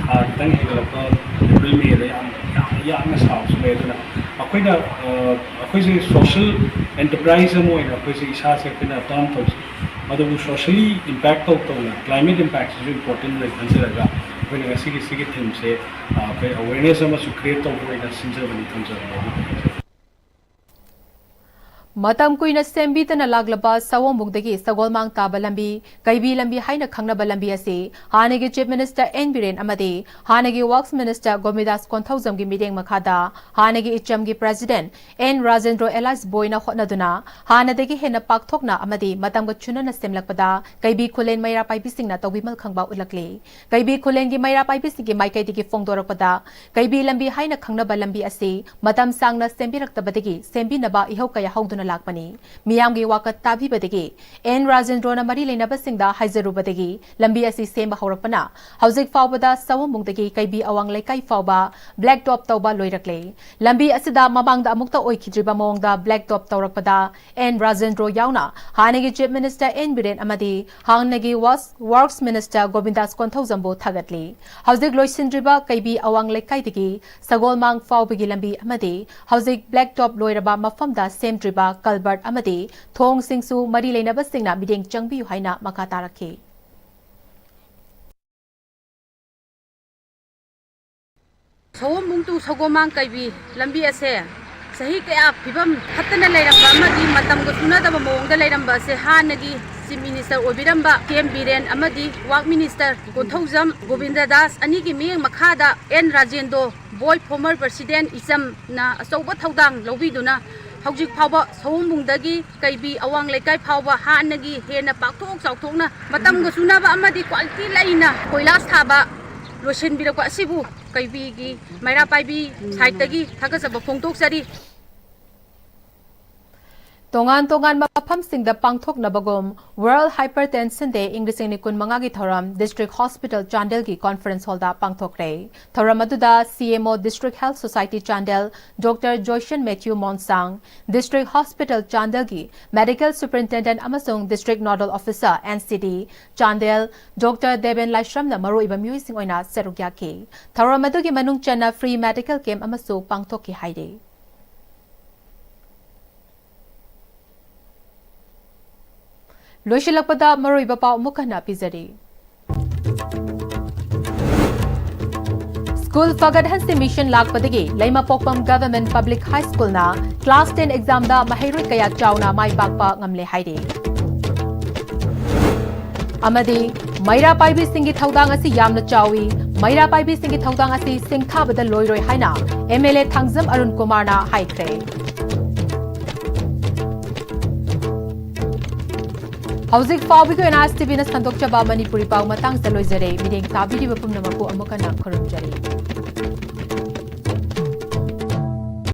ꯑ, ꯈꯤꯇꯪ ꯍꯦꯟꯒꯠꯂꯛꯄ ꯑꯦꯄ꯭ꯔꯤꯜ ꯃꯦꯗ ꯌꯥꯝ ꯌꯥꯝ ꯌꯥꯝꯅ ꯁꯥꯕꯁꯨ ꯂꯩ꯫ ꯑꯗꯨꯅ ꯑꯩꯈꯣꯏꯅ ꯑꯩꯈꯣꯏꯁꯦ ꯁꯣꯁꯤꯌꯦꯜ ꯑꯦꯟꯇꯔꯄ꯭ꯔꯥꯏꯁ ꯑꯃ ꯑꯣꯏꯅ ꯑꯩꯈꯣꯏꯁꯦ ꯏꯁꯥꯁꯦ ꯑꯩꯈꯣꯏꯅ ꯇꯔꯟ ꯇꯧꯁꯤ꯫ ꯑꯗꯨꯕꯨ ꯁꯣꯁꯤꯌꯦꯜꯂꯤ ꯏꯝꯄꯦꯛ ꯇꯧ ꯇꯧꯅ ꯀ꯭ꯂꯥꯏꯃꯦꯠ ꯏꯝꯄꯦꯛꯁꯤꯁꯨ ꯏꯝꯄꯣꯔꯇꯦꯟ ꯑꯣꯏ ꯈꯟꯖꯔꯒ ꯑꯩꯈꯣꯏꯅ ꯉꯁꯤꯒꯤ ꯁꯤꯒꯤ ꯊꯤꯝꯁꯦ ꯑꯩꯈꯣꯏ ꯑꯋꯦꯔꯅꯦꯁ ꯑꯃꯁꯨ ꯀ꯭ꯔꯤꯌꯦꯠ ꯇꯧꯕ ꯑꯣꯏꯅ ꯁꯤꯟꯖꯕꯅꯤ ꯊꯝꯖꯕꯅꯤ꯫ ꯑꯗꯨ ꯃꯇꯝ ꯀꯨꯏꯅ ꯁꯦꯝꯕꯤꯗꯅ ꯂꯥꯛꯂꯕ ꯁꯑꯣꯝꯕꯨꯡꯗꯒꯤ ꯁꯒꯣꯜꯃꯥꯡ ꯇꯥꯕ ꯂꯝꯕꯤ, ꯀꯩꯕꯤ ꯂꯝꯕꯤ ꯍꯥꯏꯅ ꯈꯪꯅꯕ ꯂꯝꯕꯤ ꯑꯁꯤ ꯍꯥꯟꯅꯒꯤ ꯆꯤꯐ ꯃꯤꯅꯤꯁꯇꯔ ꯑꯦꯟ ꯕꯤꯔꯦꯟ ꯑꯃꯗꯤ ꯍꯥꯟꯅꯒꯤ ꯋꯥꯔꯛꯁ ꯃꯤꯅꯤꯁꯇꯔ ꯒꯣꯃꯤꯗꯥꯁ ꯀꯣꯟꯊꯧꯖꯝꯒꯤ ꯃꯤꯠꯌꯦꯡ ꯃꯈꯥꯗ ꯍꯥꯟꯅꯒꯤ ꯏꯆꯝꯒꯤ ꯄ꯭ꯔꯦꯁꯤꯗꯦꯟꯠ ꯑꯦꯟ ꯔꯥꯖꯦꯟꯗ꯭ꯔꯣ ꯑꯦꯂꯥꯏꯁ ꯕꯣꯏꯅ ꯍꯣꯠꯅꯗꯨꯅ ꯍꯥꯟꯅꯗꯒꯤ ꯍꯦꯟꯅ ꯄꯥꯛꯊꯣꯛꯅ ꯑꯃꯗꯤ ꯃꯇꯝꯒ ꯆꯨꯅꯅ ꯁꯦꯝꯂꯛꯄꯗ ꯀꯩꯕꯤ ꯈꯨꯂꯦꯟ ꯃꯩꯔꯥ ꯄꯥꯏꯕꯤꯁꯤꯡꯅ ꯇꯧꯕꯤꯃꯜ ꯈꯪꯕ ꯎꯠꯂꯛꯂꯤ꯫ ꯀꯩꯕꯤ ꯈꯨꯂꯦꯟꯒꯤ ꯃꯩꯔꯥ ꯄꯥꯏꯕꯤꯁꯤꯡꯒꯤ ꯃꯥꯏꯀꯩꯗꯒꯤ ꯐꯣꯡꯗꯣꯔꯛꯄꯗ ꯀꯩꯕꯤ ꯂꯝꯕꯤ ꯍꯥꯏꯅ ꯈꯪꯅꯕ ꯂꯝꯕꯤ ꯑꯁꯤ ꯃꯇꯝ ꯁꯥꯡꯅ ꯁꯦꯝꯕꯤꯔꯛꯇꯕꯗꯒꯤ ꯁꯦꯝꯕꯤꯅꯕ ꯏꯍꯧ ꯀꯌꯥ ꯍꯧꯗꯨꯅ ꯂꯥꯛꯄꯅꯤ꯫ ꯃꯤꯌꯥꯝꯒꯤ ꯋꯥꯀꯠ ꯇꯥꯕꯤꯕꯗꯒꯤ ꯑꯦꯟ ꯔꯥꯖꯦꯟꯗ꯭ꯔꯣꯅ ꯃꯔꯤ ꯂꯩꯅꯕꯁꯤꯡꯗ ꯍꯥꯏꯖꯔꯨꯕꯗꯒꯤ ꯂꯝꯕꯤ ꯑꯁꯤ ꯁꯦꯝꯕ ꯍꯧꯔꯛꯄꯅ ꯍꯧꯖꯤꯛ ꯐꯥꯎꯕꯗ ꯁꯑꯣꯝꯕꯨꯡꯗꯒꯤ ꯀꯩꯕꯤ ꯑꯋꯥꯡ ꯂꯩꯀꯥꯏ ꯐꯥꯎꯕ ꯕ꯭ꯂꯦꯛ ꯇꯣꯞ ꯇꯧꯕ ꯂꯣꯏꯔꯛꯂꯦ꯫ ꯂꯝꯕꯤ ꯑꯁꯤꯗ ꯃꯃꯥꯡꯗ ꯑꯃꯨꯛꯇ ꯑꯣꯏꯈꯤꯗ꯭ꯔꯤꯕ ꯃꯑꯣꯡꯗ ꯕ꯭ꯂꯦꯛ ꯇꯣꯞ ꯇꯧꯔꯛꯄꯗ ꯑꯦꯟ ꯔꯥꯖꯦꯟꯗ꯭ꯔꯣ ꯌꯥꯎꯅ ꯍꯥꯟꯅꯒꯤ ꯆꯤꯐ ꯃꯤꯅꯤꯁꯇꯔ ꯑꯦꯟ ꯕꯤꯔꯦꯟ ꯑꯃꯗꯤ ꯍꯥꯟꯅꯒꯤ ꯋꯥꯔꯛꯁ ꯃꯤꯅꯤꯁꯇꯔ ꯒꯣꯕꯤꯟꯗꯥꯁ ꯀꯣꯟꯊꯧꯖꯝꯕꯨ ꯊꯥꯒꯠꯂꯤ꯫ ꯍꯧꯖꯤꯛ ꯂꯣꯏꯁꯤꯟꯗ꯭ꯔꯤꯕ ꯀꯩꯕꯤ ꯑꯋꯥꯡ ꯂꯩꯀꯥꯏꯗꯒꯤ ꯁꯒꯣꯜꯃꯥꯡ ꯐꯥꯎꯕꯒꯤ ꯂꯝꯕꯤ ꯑꯃꯗꯤ ꯍꯧꯖꯤꯛ ꯕ꯭ꯂꯦꯛ ꯇꯣꯞ ꯂꯣꯏꯔꯕ ꯃꯐꯝꯗ ꯁꯦꯝꯗ꯭ꯔꯤꯕ ꯀꯜꯕꯔꯠ ꯑꯃꯗꯤ ꯊꯣꯡꯁꯤꯡꯁꯨ ꯃꯔꯤ ꯂꯩꯅꯕꯁꯤꯡꯅ ꯃꯤꯠꯌꯦꯡ ꯆꯪꯕꯤꯌꯨ ꯍꯥꯏꯅ ꯃꯈꯥ ꯇꯥꯔꯛꯈꯤ꯫ ꯁꯑꯣꯝꯕꯨꯡ ꯇꯨ ꯁꯒꯣꯜꯃꯥꯡ ꯀꯩꯕꯤ ꯂꯝꯕꯤ ꯑꯁꯦ ꯆꯍꯤ ꯀꯌꯥ ꯐꯤꯕꯝ ꯐꯠꯇꯅ ꯂꯩꯔꯝꯕ ꯑꯃꯗꯤ ꯃꯇꯝꯒ ꯆꯨꯅꯗꯕ ꯃꯑꯣꯡꯗ ꯂꯩꯔꯝꯕ ꯑꯁꯦ ꯍꯥꯟꯅꯒꯤ ꯆꯤꯐ ꯃꯤꯅꯤꯁꯇꯔ ꯑꯣꯏꯕꯤꯔꯝꯕ ꯀꯦ ꯑꯦꯝ ꯕꯤꯔꯦꯟ ꯑꯃꯗꯤ ꯋꯥꯔꯛ ꯃꯤꯅꯤꯁꯇꯔ ꯀꯣꯟꯊꯧꯖꯝ ꯒꯣꯕꯤꯟꯗ ꯗꯥꯁ ꯑꯅꯤꯒꯤ ꯃꯤꯠꯌꯦꯡ ꯃꯈꯥꯗ ꯑꯦꯟ ꯔꯥꯖꯦꯟꯗꯣ ꯕꯣꯏ ꯐꯣꯔꯃꯔ ꯄ꯭ꯔꯁꯤꯗꯦꯟꯠ ꯏꯆꯝꯅ ꯑꯆꯧꯕ ꯊꯧꯗꯥꯡ ꯂꯧꯕꯤꯗꯨꯅ ꯍꯧꯖꯤꯛ ꯐꯥꯎꯕ ꯁꯑꯣꯝꯕꯨꯡꯗꯒꯤ ꯀꯩꯕꯤ ꯑꯋꯥꯡ ꯂꯩꯀꯥꯏ ꯐꯥꯎꯕ ꯍꯥꯟꯅꯒꯤ ꯍꯦꯟꯅ ꯄꯥꯛꯊꯣꯛ ꯆꯥꯎꯊꯣꯛꯅ ꯃꯇꯝꯒ ꯆꯨꯅꯕ ꯑꯃꯗꯤ ꯀ꯭ꯋꯥꯂꯤꯇꯤ ꯂꯩꯅ ꯀꯣꯏꯂꯥꯁ ꯊꯥꯕ ꯂꯣꯏꯁꯤꯟꯕꯤꯔꯛꯄ ꯑꯁꯤꯕꯨ ꯀꯩꯕꯤꯒꯤ ꯃꯩꯔꯥ ꯄꯥꯏꯕꯤ ꯁꯥꯏꯠꯇꯒꯤ ꯊꯥꯒꯠꯆꯕ ꯐꯣꯡꯗꯣꯛꯆꯔꯤ꯫ ꯇꯣꯉꯥꯟ ꯇꯣꯉꯥꯟꯕ ꯃꯐꯝꯁꯤꯡꯗ ꯄꯥꯡꯊꯣꯛꯅꯕꯒꯨꯝ World Hypertension Day ꯏꯪ ꯂꯤꯁꯤꯡ ꯑꯅꯤ ꯀꯨꯟꯃꯉꯥꯒꯤ ꯊꯧꯔꯝ District Hospital ꯆꯥꯟꯗꯦꯜꯒꯤ conference hallꯗ ꯄꯥꯡꯊꯣꯛꯈ꯭ꯔꯦ꯫ ꯊꯧꯔꯝ ꯑꯗꯨꯗ C M O District Health Society Chandel Doctor Joison Mathew Monsang, District Hospital ꯆꯥꯟꯗꯦꯜꯒꯤ Medical Superintendent ꯑꯃꯁꯨꯡ District Nodal Officer N C D Chandel Doctor Deben ꯂꯥꯏꯁ꯭ꯔꯝꯅ ꯃꯔꯨꯑꯣꯏꯕ ꯃꯤꯑꯣꯏꯁꯤꯡ ꯑꯣꯏꯅ ꯁꯔꯨꯛ ꯌꯥꯈꯤ꯫ ꯊꯧꯔꯝ ꯑꯗꯨꯒꯤ ꯃꯅꯨꯡ ꯆꯟꯅ free medical camp ꯑꯃꯁꯨ ꯄꯥꯡꯊꯣꯛꯈꯤ ꯍꯥꯏꯔꯤ꯫ ꯂꯣꯏꯁꯤꯜꯂꯛꯄꯗ ꯃꯔꯨꯑꯣꯏꯕ ꯄꯥꯎ ꯑꯃꯨꯛ ꯍꯟꯅ ꯄꯤꯖꯔꯤ꯫ ꯁ꯭ꯀꯨꯜ ꯐꯒꯠꯍꯟꯁꯤ mission ꯂꯥꯛꯄꯗꯒꯤ ꯂꯩꯃꯄꯣꯛꯄꯝ Government Public High Schoolꯅ class ten examꯗ ꯃꯍꯩꯔꯣꯏ ꯀꯌꯥ ꯆꯥꯎꯅ ꯃꯥꯏ ꯄꯥꯛꯄ ꯉꯝꯂꯦ ꯍꯥꯏꯔꯤ꯫ ꯑꯃꯗꯤ ꯃꯩꯔꯥ ꯄꯥꯏꯕꯤꯁꯤꯡꯒꯤ ꯊꯧꯗꯥꯡ ꯑꯁꯤ ꯌꯥꯝꯅ ꯆꯥꯎꯏ, ꯃꯩꯔꯥ ꯄꯥꯏꯕꯤꯁꯤꯡꯒꯤ ꯊꯧꯗꯥꯡ ꯑꯁꯤ ꯁꯤꯡꯊꯥꯕꯗ ꯂꯣꯏꯔꯣꯏ ꯍꯥꯏꯅ M L A Thangjam Arun ꯀꯨꯃꯥꯔꯅ ꯍꯥꯏꯈ꯭ꯔꯦ꯫ ꯍꯧꯖꯤꯛ ꯐꯥꯎꯕꯒꯤ ꯑꯣꯏꯅ S T Vꯅ ꯁꯟꯗꯣꯛꯆꯕ ꯃꯅꯤꯄꯨꯔꯤ ꯄꯥꯎ ꯃꯇꯥꯡꯁꯤꯗ ꯂꯣꯏꯖꯔꯦ꯫ ꯃꯤꯠꯌꯦꯡ ꯇꯥꯕꯤꯔꯤꯕ ꯄꯨꯝꯅꯃꯛꯄꯨ ꯑꯃꯨꯛ ꯍꯟꯅ ꯈꯨꯔꯨꯝꯖꯔꯤ꯫